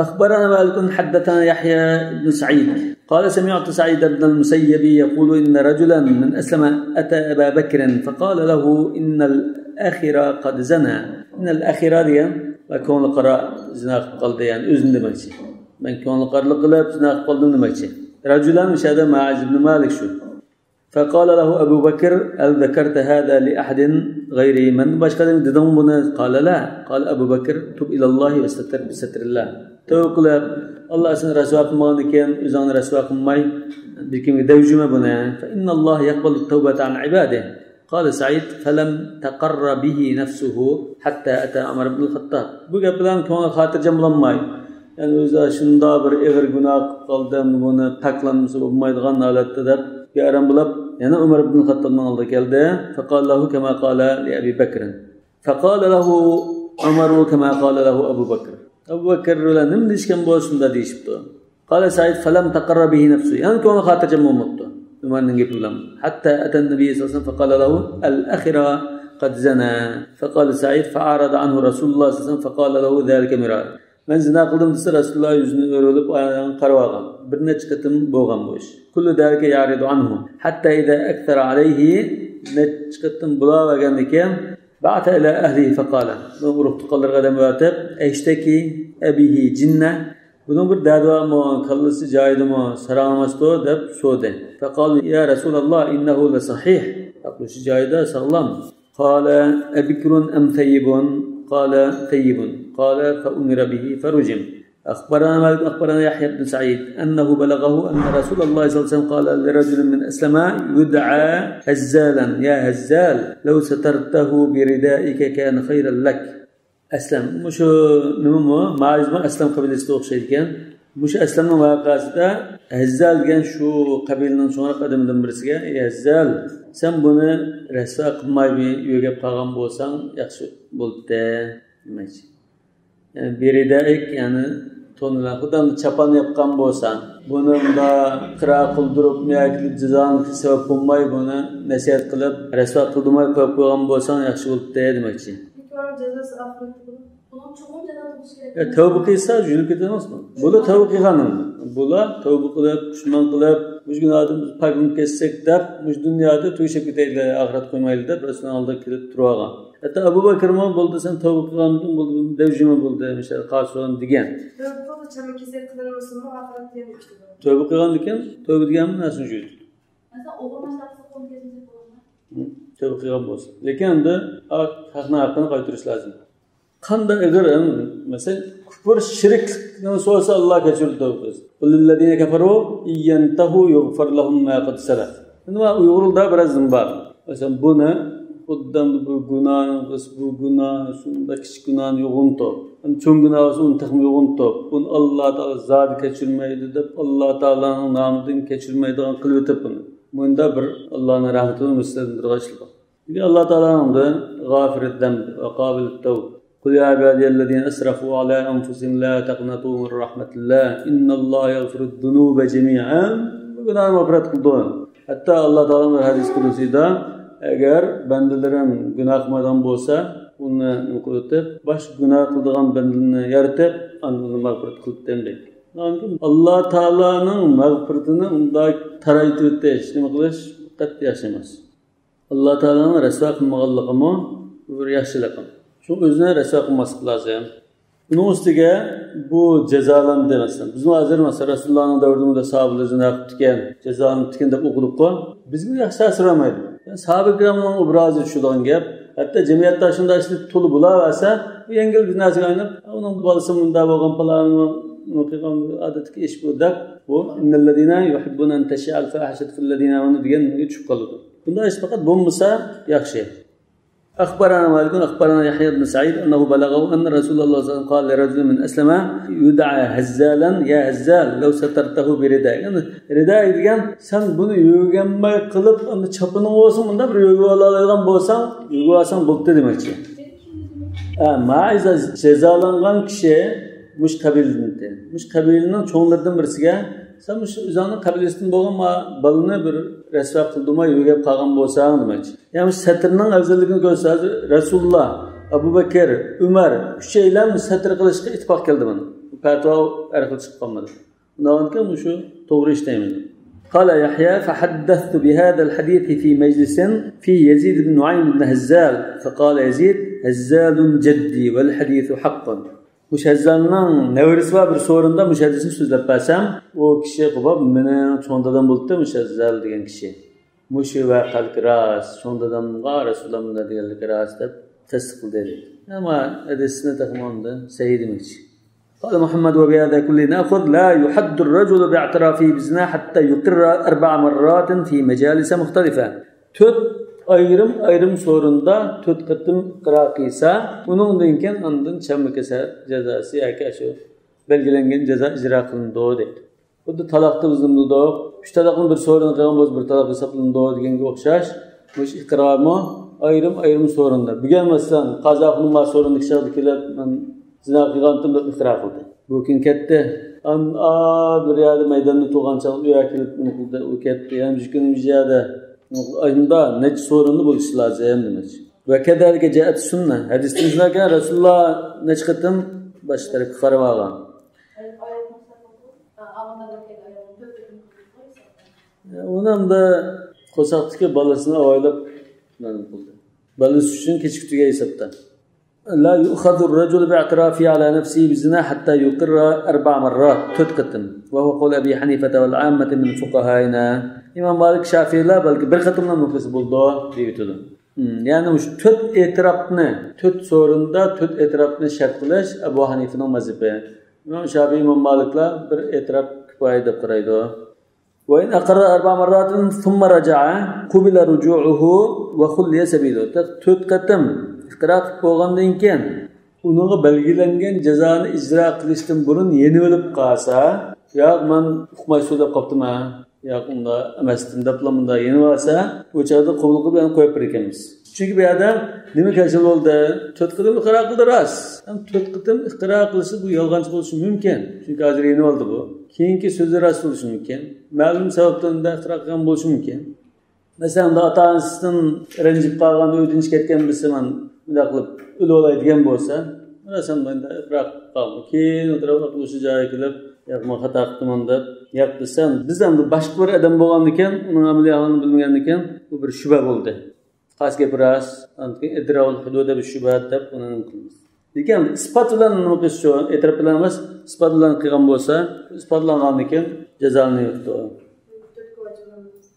أخبرنا مالك حدثنا يحيى بن سعيد قال سمعت سعيد بن المسيب يقول إن رجلا من أسلم أتى أبا بكر فقال له إن الأخر قد زنى. إن الأخر دېگەن ۋە كۆڭلى قارا زىنا قىلىپ قالدى، يەنى ئۆزىنى دېمەكچى. مەن كۆڭلى قارىلىق قىلىپ زىنا قىلىپ قالدىم دېمەكچى. رجلا مۇشۇ يەردە مائىز ئىبن مالىك شۇ. فقال له أبو بكر هل ذكرت هذا لأحد غيري؟ مەندىن باشقا ئادەمگە دېدىڭمۇ بۇنى؟ قال لا. قال أبو بكر تب إلى الله واستتر بستر الله. تەۋبە قىلىپ، ئاللا سېنى رەسۋا قىلمىغاندىكىن، ئۆزۈڭنى رەسۋا قىلماي، بىر كىمگە دەۋجۈمە بۇنى. فإن الله يقبل التوبة عن عباده. قال سعيد فلم تقر به نفسه حتى أتى عمر بن الخطاب. بۇ گەپ بىلەن كۆڭلى خاتىرجەم بولالماي، يەنى ئۆزى شۇنداق بىر ئېغىر گۇناھ قىلىپ قالدى، ئەمدى بۇنى پاكلانمىسا بولمايدىغان ھالەتتە دەپ بىئارام بولۇپ، يەنە ئۆمەر ئىبن خەتتابنىڭ ئالدىغا كەلدى. فقال له كما قال لأبي بكر. فقال له عمر كما قال له أبو بكر. ئەبۇ بەكرى بىلەن نېمە دېيىشكەن بولسا شۇنداق دېيىشىپتۇ. قال سعيد فلم تقر به نفسه. يەنى كۆڭلى خاتىرجەم بولماپتۇ ئۆمەرنىڭ گېپى بىلەن. حتى أتى النبي صلى الله عليه وسلم فقال له الأخر قد زنى. فقال سعيد فأعرض عنه رسول الله صلى الله عليه وسلم فقال له ذلك مرارا. مەن زىنا قىلدىم دېسە، رەسۇلۇللا يۈزىنى ئۆرۈۋېلىپ ئاياغىنى قاراۋالغان. بىر نەچچە قېتىم بولغان بۇ ئىش. كل ذلك يعرض عنه حتى إذا أكثر عليه، نەچچە قېتىم بولاۋەرگەندىن كېيىن، بعث إلى أهله فقال، بۇ ئۇرۇق تۇغقانلىرىغا دەم ئەۋەتىپ، أيشتكي أبيه جنة، بۇنىڭ بىر دەردى بارمۇ، كاللىسى جايىدىمۇ، ساراڭ ئەمەستۇ دەپ سورىدى. فقالوا يا رسول الله إنه لصحيح، ئەقلى جايىدا، ساغلام. قال أبكر أم ثيب؟ قال ثيب. قال فأمر به فرجم. أخبرنا مالك أخبرنا يحيى بن سعيد أنه بلغه أن رسول الله صلى الله عليه وسلم قال لرجل من أسلم يدعى هزالا يا هزال لو سترته بردائك كان خيرا لك. ئەسلەم، مۇشۇ نېمىمۇ؟ مائىزمۇ ئەسلەم قەبىلىسىگە ئوخشايدىكەن. مۇشۇ ئەسلەمنىڭ ۋەقەسىدە ھەززال دېگەن شۇ قەبىلىنىڭ چوڭراق ئادىمىدىن بىرسىگە، ئەي ھەززال، سەن بۇنى رەسۋا قىلماي يۆگەپ قالغان بولساڭ ياخشى بولدى دېمەكچى. يەنى بىردائىك، يەنى تون بىلەن خۇددى چاپان ياپقان بولساڭ، بۇنى مۇنداق قىرا قىلدۇرۇپ، مۇياكىلىپ جازالىنىشقا سەۋەب بولماي، بۇنى نەسىھەت قىلىپ، رەسۋا قىلدۇرماي قويۇپ قويغان بولساڭ ياخشى بولدى دېمەكچى. لېكىن ئۇنىڭ جازاسى ئاخىرەتتە بولىدۇ. ئۇنىڭ چوقۇم جازا بولۇشى كېرەك. يا، تەۋبە قىلسا يۈزۈلۈپ كېتەمەسمۇ؟ بۇلار تەۋبە قىلغان ئەمدى. بۇلار تەۋبە قىلىپ، پۇشمان قىلىپ، مۇشۇ گۇناھدىن پاكلىنىپ كەتسەك دەپ، مۇشۇ دۇنيادا تۈگىشىپ كېتەيلى، ئاخىرەتكە قويمايلى دەپ، رەسۇلنىڭ ئالدىغا كېلىپ تۇرۇۋالغان. ھەتتا ئەبۇ بەكرمۇ بولدى، سەن تەۋبە قىلغاندىن بولدى، دەۋجىمە بولدى، مىشەل قاسۇن دېگەن. تەۋبە قىلغۇچە كېسەك قىلىنمىسىمۇ، ئاخىرەتتە يەنە كۈتىدۇ. تەۋبە قىلغاندىكىن، تەۋبە دېگەن نەرسىنى جۈيدى. مەسىلەن، ئوغرىلاشلارغا قول كەلمىسە بولىدۇ. تەۋبە قىلغان بولسا. لېكىن ئەمدى، ئا، ھەقنىڭ ھەققىنى قايتۇرۇش لازىم. قانداق ئېغىر، ئەم، مەسىلەن، كۇپۇر، شىركنىڭ سورىسا ئاللا كەچۈرىدۇ دەپ قىلىسىز. قۇل لىللەزىنە كەفەرۇ ئىن يەنتەھۇ يۇغفەر لەھۇم ما قەد سەلەف. ئەمدى مانا ئۇيغۇرلاردا بىرەز نېمە بار. مەسىلەن، بۇنى خۇددى بۇ گۇناھنىڭ قىلسا، بۇ گۇناھ، شۇنداق كىچىك گۇناھنى يوغىنىتىپ، ئەمدى چوڭ گۇناھ بولسا، ئۇنى تېخىمۇ يوغىنىتىپ، بۇنى ئاللا تائالا زادى كەچۈرمەيدۇ دەپ، ئاللا تائالانىڭ نامىدىن كەچۈرمەيدىغان قىلىۋېتىپ بۇنى. مۇندا بىر ئاللانىڭ رەھمىتىنى ئۈمىدسىزلەندۈرىدىغان ئىشلار بار. لېكىن ئاللا تائالانىڭ غافىرىد دەنب ۋە قابىلىت تەۋب. قۇل يا ئىبادىيەللەزىنە ئەسرەفۇ ئەلا ئەنفۇسىھىم لا تەقنەتۇ مىن رەھمەتىللا ئىننەللاھە يەغفىرۇد دۇنۇبە جەمىئەن. بۇ گۇناھنى مەغپىرەت قىلىدۇ. ھەتتا ئاللا تائالانىڭ بىر ھەدىس قۇدسىدا، ئەگەر بەندىلىرىم گۇناھ قىلمايدىغان بولسا، ئۇنى نېمە قىلىۋېتىپ، باشقا گۇناھ قىلىدىغان بەندىنى يارىتىپ، ئاندىن ئۇنى مەغپىرەت قىلىدىكەن دەيدۇ. ئاللا تائالانىڭ مەغپىرىتىنى ئۇنداق تارايتىۋېتىش، نېمە قىلىش قەتئىي ياخشى ئەمەس. ئاللا تائالانىڭ رەسۋا قىلمىغانلىقىمۇ بىر ياخشىلىقىم. شۇ ئۆزىنى رەسۋا قىلماسلىق لازىم. ئۇنىڭ ئۈستىگە بۇ جازالاندى، مەسىلەن. بىزمۇ ھازىر، مەسىلەن، رەسۇلۇللانىڭ دەۋرىدىمۇ ساھابىلەر زىنا قىپتىكەن، جازالاندىكەن دەپ ئوقۇدۇققۇ. بىزگە ياخشى تەسىر بەرمەيدۇ. يەنى ساھابە كىرامنىڭ ئوبرازى چۈشىدىغان گەپ. ھەتتا جەمئىيەتتە شۇنداق ئىشلار تولا بولاۋەرسە، بۇ يەڭگىل بىر نەرسىگە ئايلىنىپ، ئۇنىڭ بالىسى مۇنداق بولغان، پالانى قىلغان، ئادەتتىكى ئىش بۇ دەپ، بۇ ئىننەللەزىنە يۇھىببۇنە ئەن تەشىئەل فاھىشەتۇ فىللەزىنە ئامەنۇ دېگەن نېمىگە چۈشۈپ قالىدۇ. بۇنداق ئىش پەقەت بولمىسا ياخشى. أخبرنا مالك أخبرنا يحيى بن سعيد أنه بلغه أن رسول الله صلى الله عليه وسلم قال لرجل من أسلم يدعى هزالا يا هزال لو سترته بردائك. يەنى رىدائىك دېگەن، سەن بۇنى يۆگەنمەي قىلىپ، ئەمدى چاپىنىڭ بولسا، مۇنداق بىر يۆگىۋالالايدىغان بولساڭ، يۆگىۋالساڭ بولدى دېمەكچى. ھە، مائىزە جازالانغان كىشى مۇشۇ قەبىلىدىن ئىدى. مۇشۇ قەبىلىنىڭ چوڭلىرىدىن بىرسىگە، سەن مۇشۇ ئۆزۈڭنىڭ قەبىلىسىدىن بولغان ما-، بالىنى بىر رەسۋا قىلدۇرماي يۆگەپ قالغان بولساڭ دېمەكچى. يەنى مۇشۇ سەترنىڭ ئەۋزەللىكىنى كۆرسىتىش، ھازىر رەسۇلۇللا، ئەبۇ بەكىر، ئۆمەر، ئۈچەيلەن سەتر قىلىشقا ئىتتىپاق كەلدى مانا. پەتىۋا ئارقىلىق چىقىپ قالمىدى. ئۇنداقكەن مۇشۇ توغرا ئىش دەيمەن. قال يحيى فحدثت بهذا الحديث في مجلس في يزيد بن نعيم بن هزال فقال يزيد هزال جدي والحديث حق. مۇشۇ ھەززالنىڭ نەۋرىسى بار بىر سورۇندا مۇشۇ ھەدىسنى سۆزلەپ بەرسەم، ئۇ كىشى قوبۇپ، مېنىڭ چوڭ دادام بولۇپتۇ مۇشۇ ھەززال دېگەن كىشى. مۇشۇ ۋەقەلىك راست، چوڭ دادامغا رەسۇلۇللا مۇنداق دېگەنلىكى راست دەپ تەستىقلىدى. ئەمما ھەدىسنى تېخىمۇ ئاندىن سەھىھ دېمەكچى. قال محمد وبهذا كله نأخذ لا يحد الرجل باعترافه بالزنا حتى يقر أربع مرات في مجالس مختلفة. تۆت ئايرىم-ئايرىم سورۇندا تۆت قېتىم ئىقرار قىلسا، ئۇنىڭدىن كېيىن ئاندىن چەممە كېسەر جازاسى ياكى شۇ بەلگىلەنگەن جازا ئىجرا قىلىنىدۇ دەيدۇ. خۇددى تالاقتا بىز نېمە دېدۇق؟ ئۈچ تالاقنىڭ بىر سورۇنى قىلغان بولسا، بىر تالاق ھېسابلىنىدۇ دېگەنگە ئوخشاش، مۇشۇ ئىقرارمۇ ئايرىم-ئايرىم سورۇندا. بۈگۈن، مەسىلەن، قازاخۇنۇم بار سورۇندىكى چاغدا كېلىپ، مەن زىنا قىلغانتىم دەپ ئىقرار قىلدى. بۇ كۈن كەتتى. ئان-، ئا، بىر يەردە مەيداندا تۇرغان چاغدا ئۇ يەرگە كېلىپ نېمە قىلدى، ئۇ كەتتى. يەنە بىر كۈنى بىر يەردە. ئاشۇنداق نەچچە سورۇندا بولۇشى لازىم دېمەكچى. ۋە كەزالىكە جائەت سۈننە. ھەدىستىن شۇنداق كەلگەن، رەسۇلۇللا نەچچە قېتىم باشقا تەرەپكە قاراپ ئالغان. ئۇنىڭدا قورساقتىكى بالىسىنى ئاۋايلاپ نېمە قىلدى. بالىسى ئۈچۈن كېچىكتۈرگەن ھېسابتا. لا يؤخذ الرجل باعترافه على نفسه بالزنا حتى يقر أربع مرات. تۆت قېتىم. وهو قول أبي حنيفة والعامة من فقهائنا. ئىمام مالىك، شافىئىيلار بەلكى بىر قېتىملا نېمە قىلسا بولىدۇ دەۋېتىدۇ. مم، يەنى مۇشۇ تۆت ئېتىراپنى، تۆت سورۇندا تۆت ئېتىراپنى شەرت قىلىش ئەبۇ ھەنىفىنىڭ مەزھىپى. ئىمام شافىئىي، ئىمام مالىكلار بىر ئېتىراپ كۇپايە دەپ قارايدۇ. وإن أقر أربع مرات ثم رجع قبل رجوعه وخلي سبيله. تۆت قېتىم ئىقرار قىلىپ بولغاندىن كېيىن، ئۇنىڭغا بەلگىلەنگەن جازانى ئىجرا قىلىشتىن بۇرۇن يېنىۋېلىپ قالسا، ياق، مەن ئۇقماي سۆزلەپ قاپتىمەن، ياق، ئۇنداق ئەمەستىن دەپلا مۇنداق يېنىۋالسا، بۇ چاغدا قوبۇل قىلىپ يەنە قويۇپ بېرىكەنمىز. چۈنكى بۇ يەردە نېمە كەلسە بولدى؟ تۆت قېتىم ئىقرار قىلدى، راست. ئەمما تۆت قېتىم ئىقرار قىلسا، بۇ يالغانچى بولۇشى مۇمكىن. چۈنكى ھازىر يېنىۋالدى بۇ. كېيىنكى سۆزى راست بولۇشى مۇمكىن. مەلۇم سەۋەبتىن ئۇنداق ئىقرار قىلغان بولۇشى مۇمكىن. مەسىلەن، ئۇنداق ئاتا-ئانىسىدىن رەنجىپ قالغان، ئۆيدىن چىقىپ كەتكەن بىرسى، مەن مۇنداق قىلىپ ئۆلۈۋالاي دېگەن بولسا، مەسىلەن، مەن ئىقرار قىلىپ قالدىم. كېيىن ئولتۇرۇپ ئوقۇغۇچى جايىغا كېلىپ، ياق، مەن خاتا قىپتىمەن دەپ، ياق دېسەم، بىز ئەمدى باشقا بىر ئادەم بولغاندىكىن، ئۇنىڭ ئەمەلىي ئەھۋالىنى بىلمىگەندىكىن، بۇ بىر شۈبھە بولدى. قاس گەپ راست، ئاندىن كېيىن ئىدراءۇل ھۇدۇد دەپ شۈبھە دەپ ئۇنى نېمە قىلىمىز. لېكىن ئىسپات بىلەن نېمە قىلىش شۇ، ئېتىراپ بىلەن ئەمەس، ئىسپات بىلەن قىلغان بولسا، ئىسپاتلانغاندىن كېيىن جازالىنىۋېتىدۇ.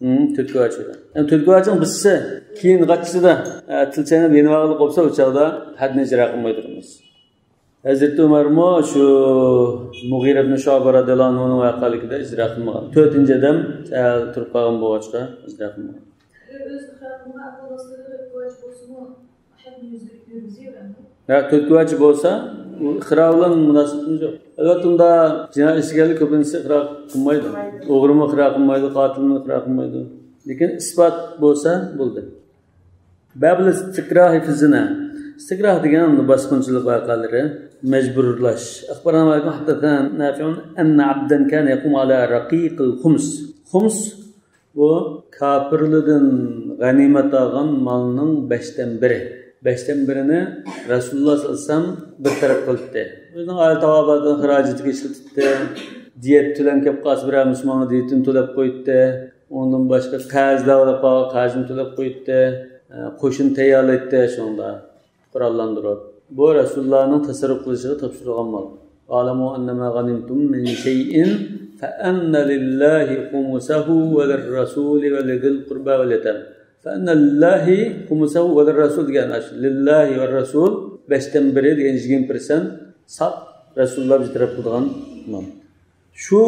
ھىم، تۆتكە ۋاجىب. يەنى تۆتكە ۋاجىبنىڭ بىرسى كېيىن غاچىسىدا، ئە، تىل چايناپ يېنىۋالغىلى قوپسا، ئۇ چاغدا ھەدنى ئىجرا قىلماي تۇرىمىز. ھەزرىتى ئۆمەرمۇ شۇ مۇغىرە ئىبن شۇئبە رەزىياللاھۇ ئەنھۇنىڭ ۋەقەلىكىدە ئىجرا قىلمىغان. تۆتىنچى ئادەم سەل تۇرۇپ قالغان بولغاچقا ئىجرا قىلمىغان. ئەگەر ئۆزى ئىقرار قىلمىغان ئەھۋال ئاستىدا تۆتكە ۋاجىب بولسىمۇ، ھەدنى يۈرگۈزۈۋەرمەيدۇ. ھە، تۆتكە ۋاجىب بولسا، ئۇ ئىقرار بىلەن مۇناسىۋىتىمىز يوق. ئەلۋەتتە، ئۇندا جىنايەت ئىشلىگەنلەر كۆپىنچىسى ئىقرار قىلمايدۇ. قىلمايدۇ. ئوغرىمۇ ئىقرار قىلمايدۇ، قاتىلمۇ ئىقرار قىلمايدۇ. لېكىن ئىسپات بولسا بولدى. بابۇل ئىستىكراھى فى زىنا. ئىستىكراھ دېگەن باسقۇنچىلىق ۋەقەلىرى، مەجبۇرلاش. أخبرنا مالك حدثنا نافع أن عبدا كان يقوم على رقيق الخمس. خۇمس، بۇ كاپىرلىدىن غەنىيمەت ئالغان مالنىڭ بەشتىن بىرى. بەشتىن بىرىنى رەسۇلۇللا سەللەللاھۇ ئەلەيھى ۋەسەللەم بىر تەرەپ قىلىپتى. ئۆزىنىڭ ئائىلە تاۋابىئاتىنىڭ خىراجىتىگە ئىشلىتىپتى. دىيەت تۆلەم كەپ قالسا، بىرەر مۇسۇلمانغا دىيەتىنى تۆلەپ قويۇپتى. ئۇنىڭدىن باشقا قەرزلەر بولۇپ قالغان قەرزىنى تۆلەپ قويۇپتى. ئە، قوشۇن تەييارلايتتى شۇنىڭدا. قوراللاندۇرۇپ، بۇ رەسۇلۇللانىڭ تەسەررۇپ قىلىشىغا تاپشۇرۇلغان مال. واعلموا أن ما غنمتم من شيء فأن لله خمسه وللرسول ولذي القربى واليتامى. فأن لله خمسه وللرسول دېگەن ئاشۇ لله والرسول بەشتىن بىرى دېگەن يىگىرمە پىرسەنت ساپ رەسۇلۇللا بىز تەرەپ قىلىدىغان مال. شۇ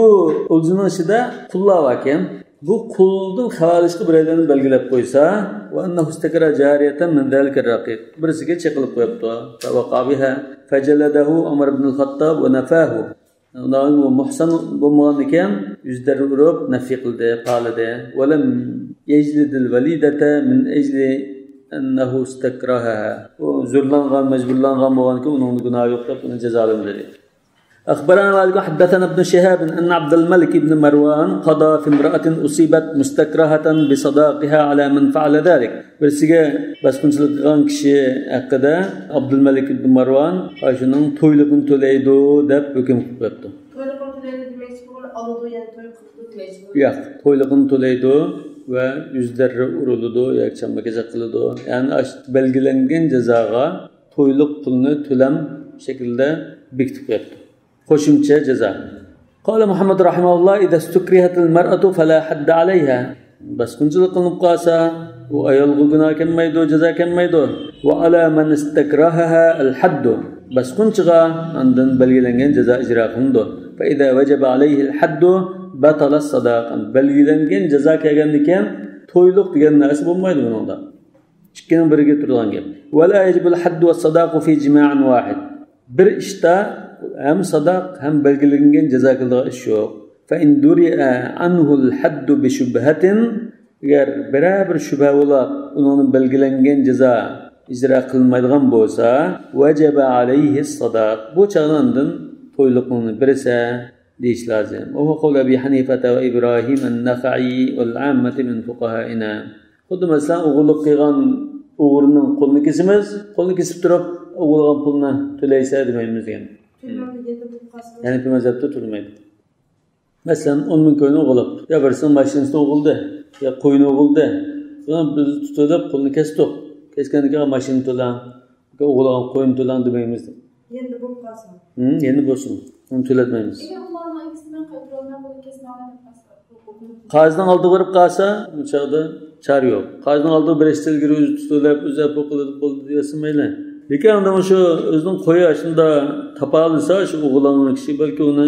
ئۆزىنىڭ ئىچىدە قۇللار باركەن. بۇ قۇلدىن خەۋەر ئېلىشقا بىرەيلەننى بەلگىلەپ قويسا، وأنه استكرى جارية من ذلك الرقيق. بىرسىگە چېقىلىپ قويۇپتۇ. فوقع بها فجلده عمر بن الخطاب ونفاه. ئۇنداق مۇھسان بولمىغاندىكىن، يۈز دەررە ئۇرۇپ، نەفي قىلدى، قالىدى. ولم يجلد الوليدة من أجل أنه استكرهها. ئۇ زورلانغان، مەجبۇرلانغان بولغاندىكىن، ئۇنىڭدا گۇناھ يوق دەپ، ئۇنى جازالىمىدى. أخبرنا مالك حدثنا ابن شهاب أن عبد الملك بن مروان قضى في امرأة أصيبت مستكرهة بصداقها على من فعل ذلك. بىرسىگە باسقۇنچىلىق قىلغان كىشى ھەققىدە ئابدۇلمەلىك ئىبن مارۋان ئاشۇنىڭ تويلۇقىنى تۆلەيدۇ دەپ ھۆكۈم قىلىپ قويۇپتۇ. تويلۇقىنى تۆلەيدۇ دېمەكچى بولغىنى ئالىدۇ، يەنى توي قىلىدۇ دېمەكچى بولغىنى. ياق، تويلۇقىنى تۆلەيدۇ ۋە يۈز دەررە ئۇرۇلىدۇ ياكى چامما كېسەك قىلىدۇ. يەنى ئاشۇ بەلگىلەنگەن جازاغا تويلۇق پۇلنى تۆلەم شەكلىدە بېكىتىپ قويۇپتۇ. قوشۇمچە جازا. قال محمد رحمه الله: إذا استكرهت المرأة فلا حد عليها. باسقۇنچىلىق قىلىنىپ قالسا، ئۇ ئايالغا گۇناھ كەلمەيدۇ، جازا كەلمەيدۇ. وعلى من استكرهها الحد. باسقۇنچىغا ئاندىن بەلگىلەنگەن جازا ئىجرا قىلىنىدۇ. فإذا وجب عليه الحد بطل الصداق. بەلگىلەنگەن جازا كەلگەندىكىن، تويلۇق دېگەن نەرسە بولمايدۇ بۇنىڭدا. ئىككىنىڭ بىرىگە تۇرىدىغان گەپ. ولا يجب الحد والصداق في جماع واحد. بىر ئىشتا ھەم ساداق، ھەم بەلگىلەنگەن جازا كېلىدىغان ئىش يوق. فإن درئ عنه الحد بشبهة، ئەگەر بىرەر بىر شۈبھە بولاپ، ئۇنىڭدىن بەلگىلەنگەن جازا ئىجرا قىلىنمايدىغان بولسا، وجب عليه الصداق، بۇ چاغدا ئاندىن تويلۇقنى بېرىسە دېيىش لازىم. وهو قول أبي حنيفة وإبراهيم النخعي والعامة من فقهائنا. خۇددى مەسىلەن، ئوغرىلىق قىلغان ئوغرىنىڭ قولىنى كېسىمىز، قولىنى كېسىپ تۇرۇپ، ئوغرىلىغان پۇلنى تۆلەيسە دېمەيمىز دېگەن. تۈرمەمدە يەنە بولۇپ قالسا. ھەنەفىي مەزھەپتە تۈرمەيدۇ. مەسىلەن، ئون مىڭ كوينى ئوغرىلاپ، يا بىرسىنىڭ ماشىنىسىنى ئوغرىلىدى، يا قوينى ئوغرىلىدى. شۇڭا بىز تۇتۇۋېلىپ قولىنى كەستۇق. كەسكەندىن كېيىن ماشىنىنى تۆلەڭ، ئوغرىلىغان قوينى تۆلەڭ دېمەيمىز. يەنە بولۇپ قالسا. ھىم، يەنە بولسۇن. ئۇنى تۆلەتمەيمىز. ئەگەر ئۇلارنىڭ ئىككىسىنىڭ قايتۇرالماي قولى كەسمەڭلار دەپ قالسا، بۇ قوپۇپ. قازىنىڭ ئالدىغا بېرىپ قالسا، بۇ چاغدا چارە يوق. قازىنىڭ ئالدىغا بېرىشتىن ئىلگىرى ئۆزى تۇتۇۋېلىپ، ئۆزى ئەپۇ قىلىپ بولدى دېيەرسىڭ مەيلى. لېكىن ئاندىن شۇ ئۆزىنىڭ قويى ئاشۇندا تاپالىسا، شۇ ئوغرىلانغان كىشى بەلكى ئۇنى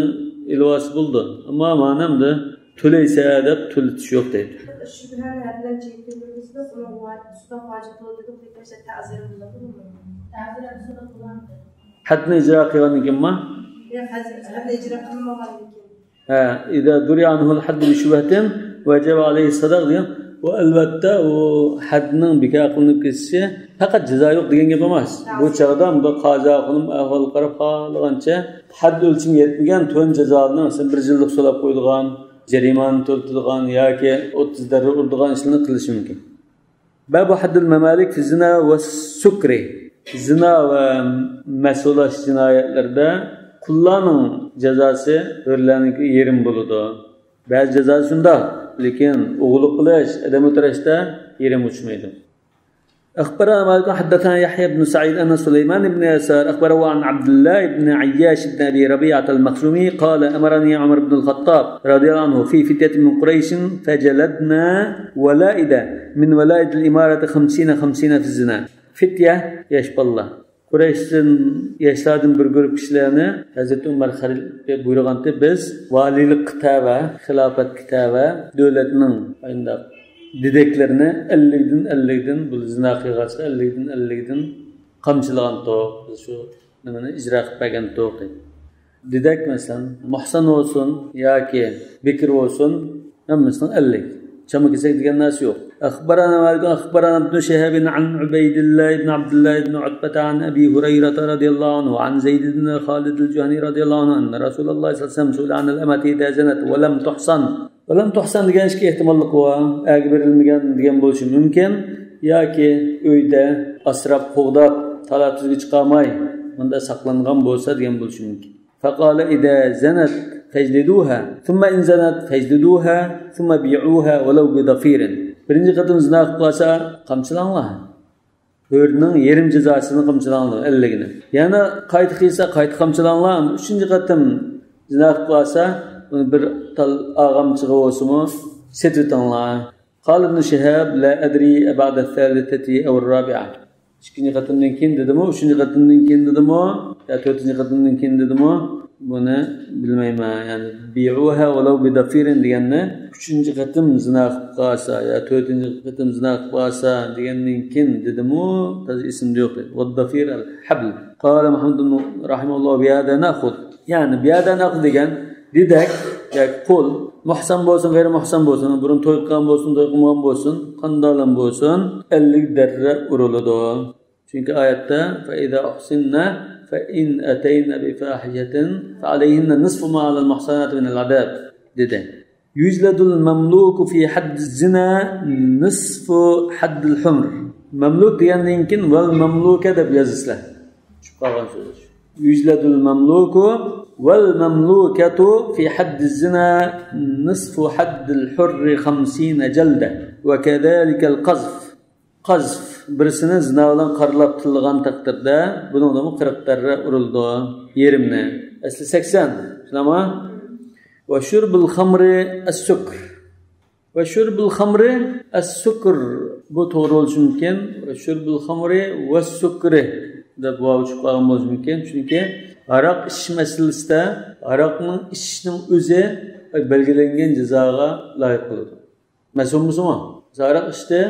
ئېلىۋالسا بولىدۇ. ئەمما مانا ئەمدى تۆلەيسە دەپ تۆلىتىش يوق دەيدۇ. شۈبھە ھەدىلەر جىگىتى بىر بىزدە بۇنىڭ ۋاجىپ، شۇنداق ۋاجىپ بولىدۇ دېدۇق، دېيىپ، تەزىرە بولىدۇ. تەزىرە بولسا بولامدۇ؟ ھەدنى ئىجرا قىلغاندىن كېيىنمۇ؟ ياق، ھەدنى ئىجرا قىلمىغاندىن كېيىن. ھە، إذا درئ عنه الحد بشبهة وجب عليه الصداق دېگەن، بۇ ئەلۋەتتە ئۇ ھەدنىڭ بىكار قىلىنىپ كېتىشى پەقەت جازا يوق دېگەن گەپ ئەمەس. بۇ چاغدا بۇ قازى خانىم ئەھۋالغا قاراپ خالىغانچە ھەد ئۆلچىمى يەتمىگەن تۆۋەن جازالارنى، مەسىلەن، بىر يىللىق سولاپ قويىدىغان، جەرىمانە تۆلىتىدىغان ياكى ئوتتۇز دەررە ئۇرىدىغان ئىشلارنى قىلىشى مۇمكىن. باب حد المماليك في الزنا والسكر. زىنا ۋە مەستۇرلاش جىنايەتلىرىدە قۇللارنىڭ جازاسى ھۆرلەرنىڭكى يېرىم بولىدۇ. بەزى جازاسى شۇنداق، لېكىن ئوغرىلىق قىلىش، ئادەم ئۆلتۈرۈشتە يېرىم ئۇچمايدۇ. أخبرنا مالك حدثنا يحيى بن سعيد أن سليمان بن يسار أخبره عن عبد الله بن عياش بن أبي ربيعة المخزومي قال: أمرني عمر بن الخطاب رضي الله عنه في فتية من قريش فجلدنا ولائد من ولائد الإمارة خمسين خمسين في الزنا. فىتيە، ياش بالىلار. قۇرەيشتىن ياشلاردىن بىر گۇرۇپ كىشىلەرنى ھەزرىتى ئۆمەر خەلىپە بۇيرۇغانتى، بىز ۋالىيلىققا تەۋە، خىلاپەتكە تەۋە دۆلەتنىڭ ئاينداق دېدەكلىرىنى ئەللىكتىن، ئەللىكتىن، بۇ زىنا قىلغاچقا ئەللىكتىن، ئەللىكتىن قامچىلىغانتۇق. بىز شۇ نېمىنى ئىجرا قىلىپ بەرگەنتۇق. دېدەك، مەسىلەن، مۇھسان بولسۇن ياكى بىكىر بولسۇن، ھەممىسىنىڭ ئەللىك. چاما كېسەك دېگەن نەرسە يوق. أخبرنا مالك أخبرنا ابن شهاب عن عبيد الله بن عبد الله بن عتبة عن أبي هريرة رضي الله عنه عن زيد بن خالد الجهني رضي الله عنه أن رسول الله صلى الله عليه وسلم سئل عن الأمة إذا زنت ولم تحصن. ولم تحصن دېگەن ئىككى ئېھتىماللىقى بار. ئەرگە بېرىلمىگەن دېگەن بولۇشى مۇمكىن. ياكى ئۆيدە ئاسراپ، قوغداپ، تالا-تۈزگە چىقارماي، مۇندا ساقلانغان بولسا دېگەن بولۇشى مۇمكىن. فقال: إذا زنت فاجلدوها، ثم إن زنت فاجلدوها، ثم بيعوها ولو بضفير. بىرىنچى قېتىم زىنا قىلىپ قالسا، قامچىلاڭلار. ھۆرنىڭ يېرىم جازاسىنى قامچىلاڭلار، ئەللىكىنى. يەنە قايتا قىلسا، قايتا قامچىلاڭلار. ئۈچىنچى قېتىم زىنا قىلىپ قالسا، ئۇنى بىر تال ئاغامچىغا بولسىمۇ سېتىۋېتىڭلار. قال ابن شهاب: لا أدري أبعد الثالثة أو الرابعة. ئىككىنچى قېتىمدىن كېيىن دېدىمۇ، ئۈچىنچى قېتىمدىن كېيىن دېدىمۇ، يا تۆتىنچى قېتىمدىن كېيىن دېدىمۇ، بۇنى بىلمەيمەن. يەنى بيعوها ولو بضفير دېگەننى ئۈچىنچى قېتىم زىنا قىلىپ قالسا يا تۆتىنچى قېتىم زىنا قىلىپ قالسا دېگەندىن كېيىن دېدىمۇ، تازا ئېسىمدە يوق دېدى. والضفير الحبل. قال محمد بن رحمه الله: بهذا نأخذ. يەنى بهذا نأخذ دېگەن دېدەك ياكى قۇل، مۇھسان بولسۇن، غەيرىي مۇھسان بولسۇن، بۇرۇن توي قىلغان بولسۇن، توي قىلمىغان بولسۇن، قانداقلام بولسۇن، ئەللىك دەررە ئۇرۇلىدۇ. چۈنكى ئايەتتە: فإذا أحصن فإن أتين بفاحشة فعليهن نصف ما على المحصنات من العذاب دېدى. يجلد المملوك في حد الزنا نصف حد الحر. مەملۇك دېگەندىن كېيىن ۋەل مەملۇكە دەپ يازىسىلەر. چۈشۈپ قالغان سۆز. يجلد المملوك والمملوكة في حد الزنا نصف حد الحر خمسين جلدة وكذلك القذف. قەزف، بىرسىنى زىنا بىلەن قارىلاپ تىللىغان تەقدىردە، بۇنىڭدىمۇ قىرىق دەررە ئۇرۇلىدۇ، يېرىمنى. ئەسلى سەكسەن، شۇنداقمۇ؟ وشرب الخمر السكر. وشرب الخمر السكر. بۇ توغرا بولۇشى مۇمكىن. وشرب الخمر والسكر دەپ ۋاۋ چۈشۈپ قالغان بولۇشى مۇمكىن. چۈنكى ھاراق ئىچىش مەسىلىسىدە ھاراقنىڭ ئىچىشنىڭ ئۆزى بەلگىلەنگەن جازاغا لايىق بولىدۇ. مەس بولمىسىمۇ؟ مەسىلەن، ھاراق ئىچتى،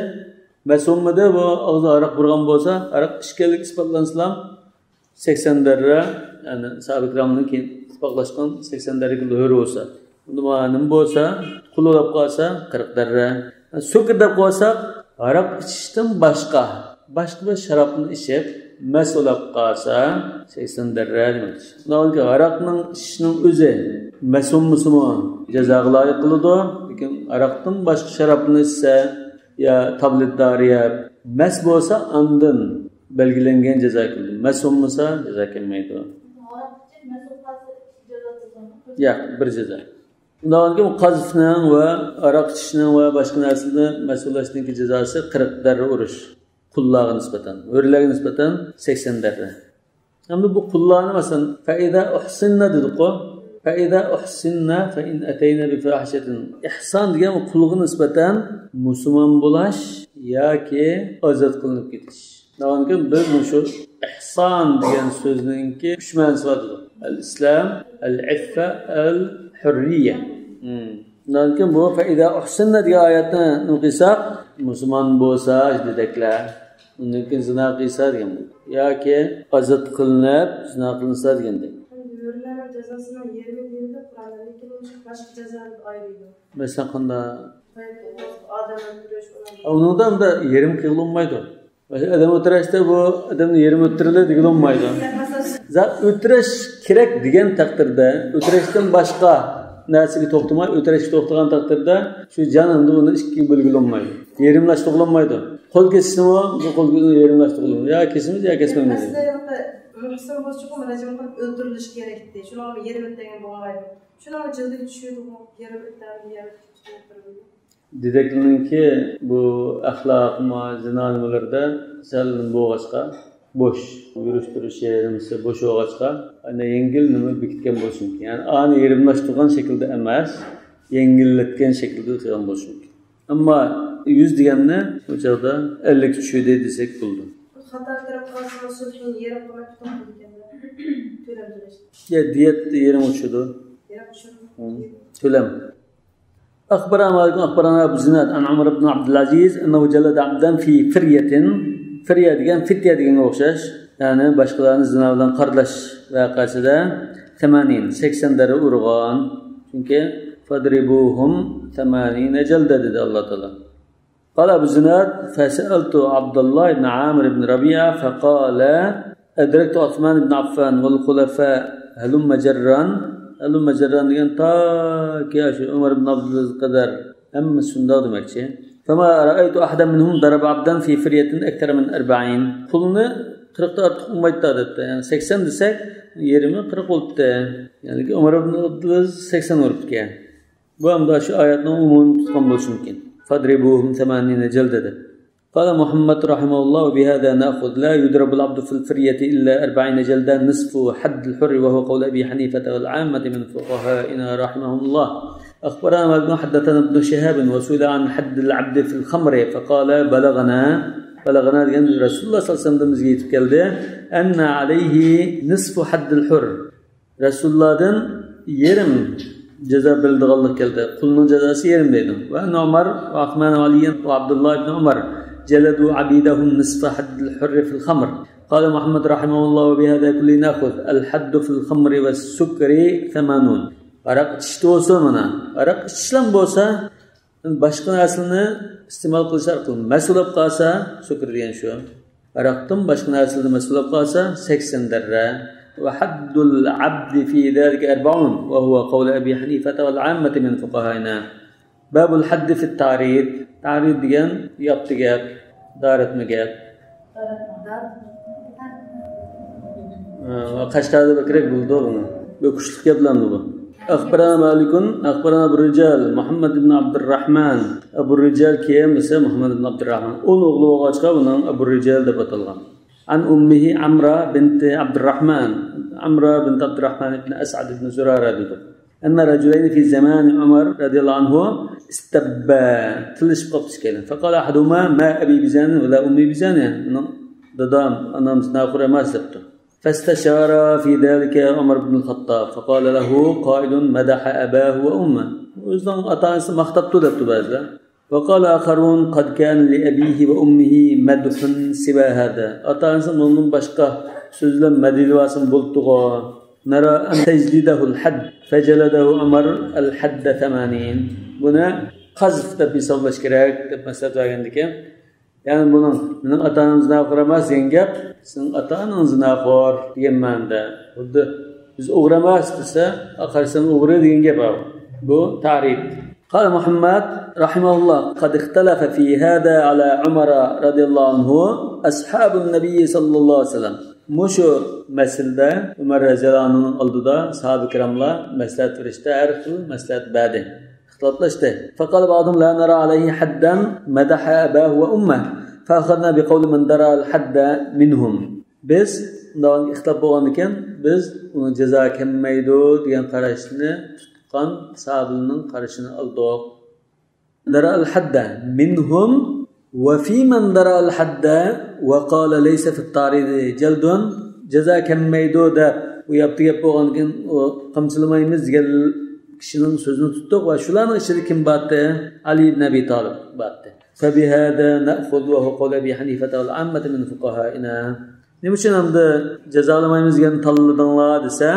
مەس بولمىدى، بۇ ئاغزىدا ھاراق بارغان بولسا، ھاراق ئىچكەنلىكى ئىسپاتلانسىلا، سەكسەن دەررە، يەنى ساھابە كىرامدىن كېيىن ئىتتىپاقلاشقان سەكسەن دەررە كېلىدۇ، ھۆر بولسا. ئۇندا نېمە بولسا، قۇل بولۇپ قالسا، قىرىق دەررە. سۇكر دەپ قويساق، ھاراق ئىچىشتىن باشقا، باشقا بىر شارابنى ئىچىپ، مەست بولۇپ قالسا، سەكسەن دەررە دېمەكچى. شۇنداق ھاراقنىڭ ئىچىشنىڭ ئۆزى مەست بولمىسىمۇ جازاغا لايىق قىلىدۇ. لېكىن ھاراقتىن باشقا شارابنى ئىچسە، يا تابلېت دارى يەپ، مەست بولسا، ئاندىن بەلگىلەنگەن جازا كېلىدۇ. مەست بولمىسا، جازا كەلمەيدۇ. ياق، بىر جازا. ئۇنداقتىن قازفنىڭ ۋە ھاراق ئىچىشنىڭ ۋە باشقا نەرسىدىن مەست بولۇشنىڭكى جازاسى قىرىق دەررە ئۇرۇش. قۇللارغا نىسبەتەن، ھۆرلەرگە نىسبەتەن سەكسەن دەررە. ئەمدى بۇ قۇللارنى، مەسىلەن، فەئىزا ئۇھسىننا دېدۇققۇ. فەئىزا ئۇھسىننا فەئىن ئەتەينا بىفاھىشەتىن. ئىھسان دېگەن ئۇ قۇلغا نىسبەتەن مۇسۇلمان بولاش ياكى ئازاد قىلىنىپ كېتىش. ناھايىتى بىز مۇشۇ ئىھسان دېگەن سۆزنىڭكى ئۈچ مەنىسى بار دېدۇق. ئەل ئىسلام، ئەل ئىففە، ئەل ھۇررىيە. ناھايىتى بۇ فەئىزا ئۇھسىننا دېگەن ئايەتنى نېمە قىلساق، مۇسۇلمان بولسا دېدەكلەر. ئۇندىن كېيىن زىنا قىلسا دېگەن بولدى. ياكى ئازاد قىلىنىپ زىنا قىلىنسا دېگەندەك. ھۆرلەرنىڭ جازاسىنىڭ يېرىمى دېيىلدى قۇرئاندا، لېكىن باشقا جازا دەپ ئايرىيدۇ. مەسىلەن، قانداق؟ ئادەم ئۆلتۈرۈش، ئۇنىڭ ئۇنىڭدا ئۇنداق يېرىم قىلغىلى بولمايدۇ. مەسىلەن، ئادەم ئۆلتۈرۈشتە بۇ ئادەمنى يېرىم ئۆلتۈرىلى دېگىلى بولمايدۇ. زا-، ئۆلتۈرۈش كېرەك دېگەن تەقدىردە، ئۆلتۈرۈشتىن باشقا نەرسىگە توختىماي، ئۆلتۈرۈشكە توختىغان تەقدىردە، شۇ جان ئەمدى ئۇنى ئىككىگە بۆلگىلى بولمايدۇ. يېرىملاشتۇرغىلى بولمايدۇ. قول كېسىشنىمۇ بۇ قول يېرىملاشتۇرغىلى بولمايدۇ. يا كېسىمىز، يا كەسمەيمىز. مەسىلەن، مۇھسىن بولسىچۇ رەجىم قىلىپ ئۆلتۈرۈلۈشى كېرەك ئىدى. شۇنىڭغا يېرىم ئۆتكەن بولمايدۇ. شۇنىڭغا جىلدىگە چۈشىدىغۇ، يېرىم ئۆتەمدۇ، يېرىم تۇتۇپ تۇرىدۇ. دېدەكلىرىنىڭكى بۇ ئەخلاق، ما-، زىنا نېمىلىرىدە سەل نېمە بولغاچقا، بوش، يۈرۈشتۈرۈشى، نېمىسى بوش بولغاچقا، ئەنە يەڭگىل نېمە بېكىتكەن بولۇشى مۇمكىن. يەنى ئانى يېرىملاشتۇرغان شەكىلدە ئەمەس، يەڭگىللەتكەن شەكىلدە ئۆتىدىغان بولۇشى مۇمكىن. ئەمما يۈز دېگەننى بۇ چاغدا ئەللىككە چۈشۈردى دېسەك بولىدۇ. خاتا كىرىپ قالسىمۇ سۈلھىنى يېرىم قىلماي تۇتۇپ قويىدىكەنلەر. تۆلەم تۆلەش. يە، دىيەت يېرىم چۈشىدۇ. يېرىم چۈشىدۇ. تۆلەم. أخبرنا مالك أخبرنا أبو الزناد عن عمر بن عبد العزيز أنه جلد عبدا في فرية. فىريە دېگەن فىتيە دېگەنگە ئوخشاش. يەنى باشقىلارنى زىنا بىلەن قارىلاش ۋەقەسىدە ثمانين، سەكسەن دەررە ئۇرغان. چۈنكى فاضربوهم ثمانين جلدة دېدى ئاللا تائالا. قال أبو الزناد فسألت عبد الله بن عامر بن ربيعة فقال أدركت عثمان بن عفان والخلفاء هلم جرا. ھەلۇممە جەرران دېگەن تاكى شۇ ئۆمەر ئىبن ئابدۇلئەزىزگە قەدەر ھەممىسى شۇنداق دېمەكچى. فما رأيت أحدا منهم ضرب عبدا في فرية أكثر من أربعين. قۇلنى قىرىقتىن ئارتۇق ئۇرمايتتى ئادەتتە. يەنى سەكسەن دېسەك، يېرىمى قىرىق بولۇپتۇ. يەنى ئۆمەر ئىبن ئابدۇلئەزىز سەكسەن ئۇرۇپتىكەن. بۇ ھەمدە شۇ ئايەتنىڭ ئومۇمىنى تۇتقان بولۇشى مۇمكىن. فاضربوهم ثمانين جلدة دەپ. قال محمد رحمه الله: وبهذا نأخذ لا يضرب العبد في الفرية إلا أربعين جلدة نصف حد الحر، وهو قول أبي حنيفة والعامة من فقهائنا رحمهم الله. أخبرنا مالك حدثنا ابن شهاب وسئل عن حد العبد في الخمر فقال: بلغنا، بلغنا دېگەن رەسۇلۇللاھ سەللەللاھۇ ئەلەيھى ۋەسەللەمدىن بىزگە يېتىپ كەلدى، أن عليه نصف حد الحر. رەسۇلۇللاھدىن يېرىم جازا بېرىلىدىغانلىق كەلدى. قۇلنىڭ جازاسى يېرىم دەيدۇ. وأن عمر وعثمان وعليا وعبد الله بن عمر جلدوا عبيدهم نصف حد الحر في الخمر. قال محمد رحمه الله: وبهذا كله نأخذ الحد في الخمر والسكر ثمانون. ھاراق ئىچىشتە بولسا مانا، ھاراق ئىچىشلام بولسا، باشقا نەرسىلەرنى ئىستېمال قىلىش ئارقىلىق مەست بولۇپ قالسا، سۈكۈر دېگەن شۇ. ھاراقتىن باشقا نەرسىلەردىن مەست بولۇپ قالسا، سەكسەن دەررە. وحد العبد في ذلك أربعون، وهو قول أبي حنيفة والعامة من فقهائنا. باب الحد في التعريض. تەئرىد دېگەن ياپتى گەپ، دارەتمە گەپ. ھە، قەشقەردە بەكرەك بولىدۇ بۇنى. بۇ كۈچلۈك گەپلەرمۇ بۇ. أخبرنا مالك، أخبرنا أبو الرجال، محمد بن عبد الرحمن. ئەبۇ رىجال كىم دېسە، مۇھەممەد ئىبن ئابدۇرراھمان. ئون ئوغلى بولغاچقا، ئۇنىڭ ئەبۇ رىجال دەپ ئاتالغان. عن أمه عمرة بنت عبد الرحمن، ئامرا بىنت ئابدۇرراھمان ئىبن ئەسئەد ئىبن زۇرارە دېدۇق. أن رجلين في زمان عمر رضي الله عنه استبا، تىللىشىپ قاپتۇ ئىككىيلەن. فقال أحدهما: ما أبي بزان ولا أمي بزانية. مېنىڭ دادام، ئانام زىناخور ئەمەس دەپتۇ. فاستشار في ذلك عمر بن الخطاب فقال له قائل مدح أباه وأمه. ئۆزىنىڭ ئاتا-ئانىسىنى ماختاپتۇ دەپتۇ بەزىلەر. وقال آخرون قد كان لأبيه وأمه مدح سوى هذا. ئاتا-ئانىسى بۇنىڭدىن باشقا سۆزلەپ مەدھىيلىۋالسىمۇ بولىدىغۇ. نرى أن تجلده الحد، فجلده عمر الحد ثمانين. بۇنى قذف دەپ ھېسابلاش كېرەك دەپ مەسلىھەت بەرگەندىكىن، يەنى بۇنىڭ، مېنىڭ ئاتا-ئانام زىناخور ئەمەس دېگەن گەپ، سېنىڭ ئاتا-ئاناڭ زىناخور دېگەن مەنىدە. خۇددى بىز ئوغرى ئەمەس دېسە، قارىسام ئوغرى دېگەن گەپ بۇ. بۇ تەرىد. قال محمد رحمه الله: قد اختلف في هذا على عمر رضي الله عنه أصحاب النبي صلى الله عليه وسلم. مۇشۇ مەسىلىدە ئۆمەر رەزىياللاھۇ ئەنھۇنىڭ ئالدىدا ساھابە كىراملار مەسلىھەت بېرىشتە ھەر خىل مەسلىھەت بەردى. ئىختىلاپلاشتى. فقال بعضهم: لا نرى عليه حدا مدح أباه وأمه، فأخذنا بقول من درى الحد منهم. بىز، مۇنداق ئىختىلاپ بولغاندىكىن، بىز ئۇنىڭ جازا كەلمەيدۇ دېگەن قاراشنى تۇتقان ساھابىلەرنىڭ قارىشىنى ئالدۇق. درى الحد منهم، وفي من درى الحد وقال ليس في التعريض جلد، جازا كەلمەيدۇ دەپ، ئۇ ياپتى گەپ بولغاندىكىن، ئۇ قامچىلىمايمىز دېگەن كىشىنىڭ سۆزىنى تۇتتۇق ۋە شۇلارنىڭ ئىچىدە كىم بارتى؟ ئەلى ئىبن ئەبى تالىپ بارتى. فبهذا نأخذ وهو قول أبي حنيفة والعامة من فقهائنا. نېمە ئۈچۈن ئەمدى جازالىمايمىز دېگەننى تاللىدىڭلار دېسە،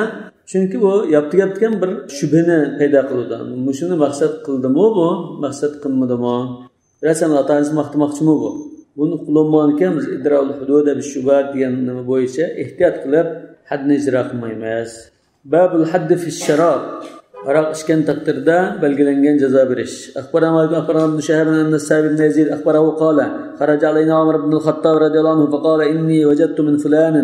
چۈنكى ئۇ ياپتى گەپ دېگەن بىر شۈبھىنى پەيدا قىلىدۇ. مۇشۇنى مەقسەت قىلدىمۇ بۇ، مەقسەت قىلمىدىمۇ؟ رەسەن ئاتا-ئانىسىنى ماختىماقچىمۇ بۇ؟ بۇنى قىلالمىغانىكەن، بىز ئىدراءۇل ھۇدۇد بىش شۇبھات دېگەن نېمە بويىچە ئېھتىيات قىلىپ، ھەددىنى ئىجرا قىلمايمىز. بابۇل ھەددى فىش شاراب. ھاراق ئىچكەن تەقدىردە بەلگىلەنگەن جازا بېرىش. أخبرنا مالك، أخبرنا ابن شهاب عن النسائي بن يزيد أخبره قال: خرج علينا عمر بن الخطاب رضي الله عنه فقال: إني وجدت من فلان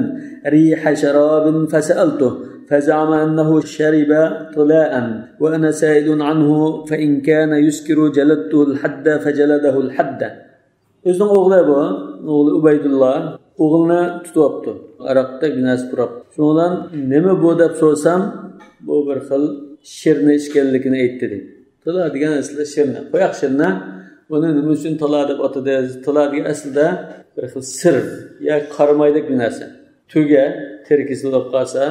ريح شراب فسألته فزعم أنه شرب طلاء وأنا سائل عنه فإن كان يسكر جلدته الحد فجلده الحد. ئۆزىنىڭ ئوغلى بۇ، ئوغلى ئۇبەيدۇللا، ئوغلىنى تۇتۇۋاپتۇ. ھاراقتا گۇناھسى پۇراپ. شۇنىڭ بىلەن نېمە بۇ دەپ سورىسام، بۇ بىر خىل شىرنى ئىچكەنلىكىنى ئېيتتى دەيدۇ. تىلا دېگەن ئەسلى شىرنى. قوياق شىرنى. بۇنى نېمە ئۈچۈن تىلا دەپ ئاتىدى؟ تىلا دېگەن ئەسلىدە بىر خىل سىر ياكى قارامايدەك بىر نەرسە. تۆگە تېرە كېسىلى بولۇپ قالسا،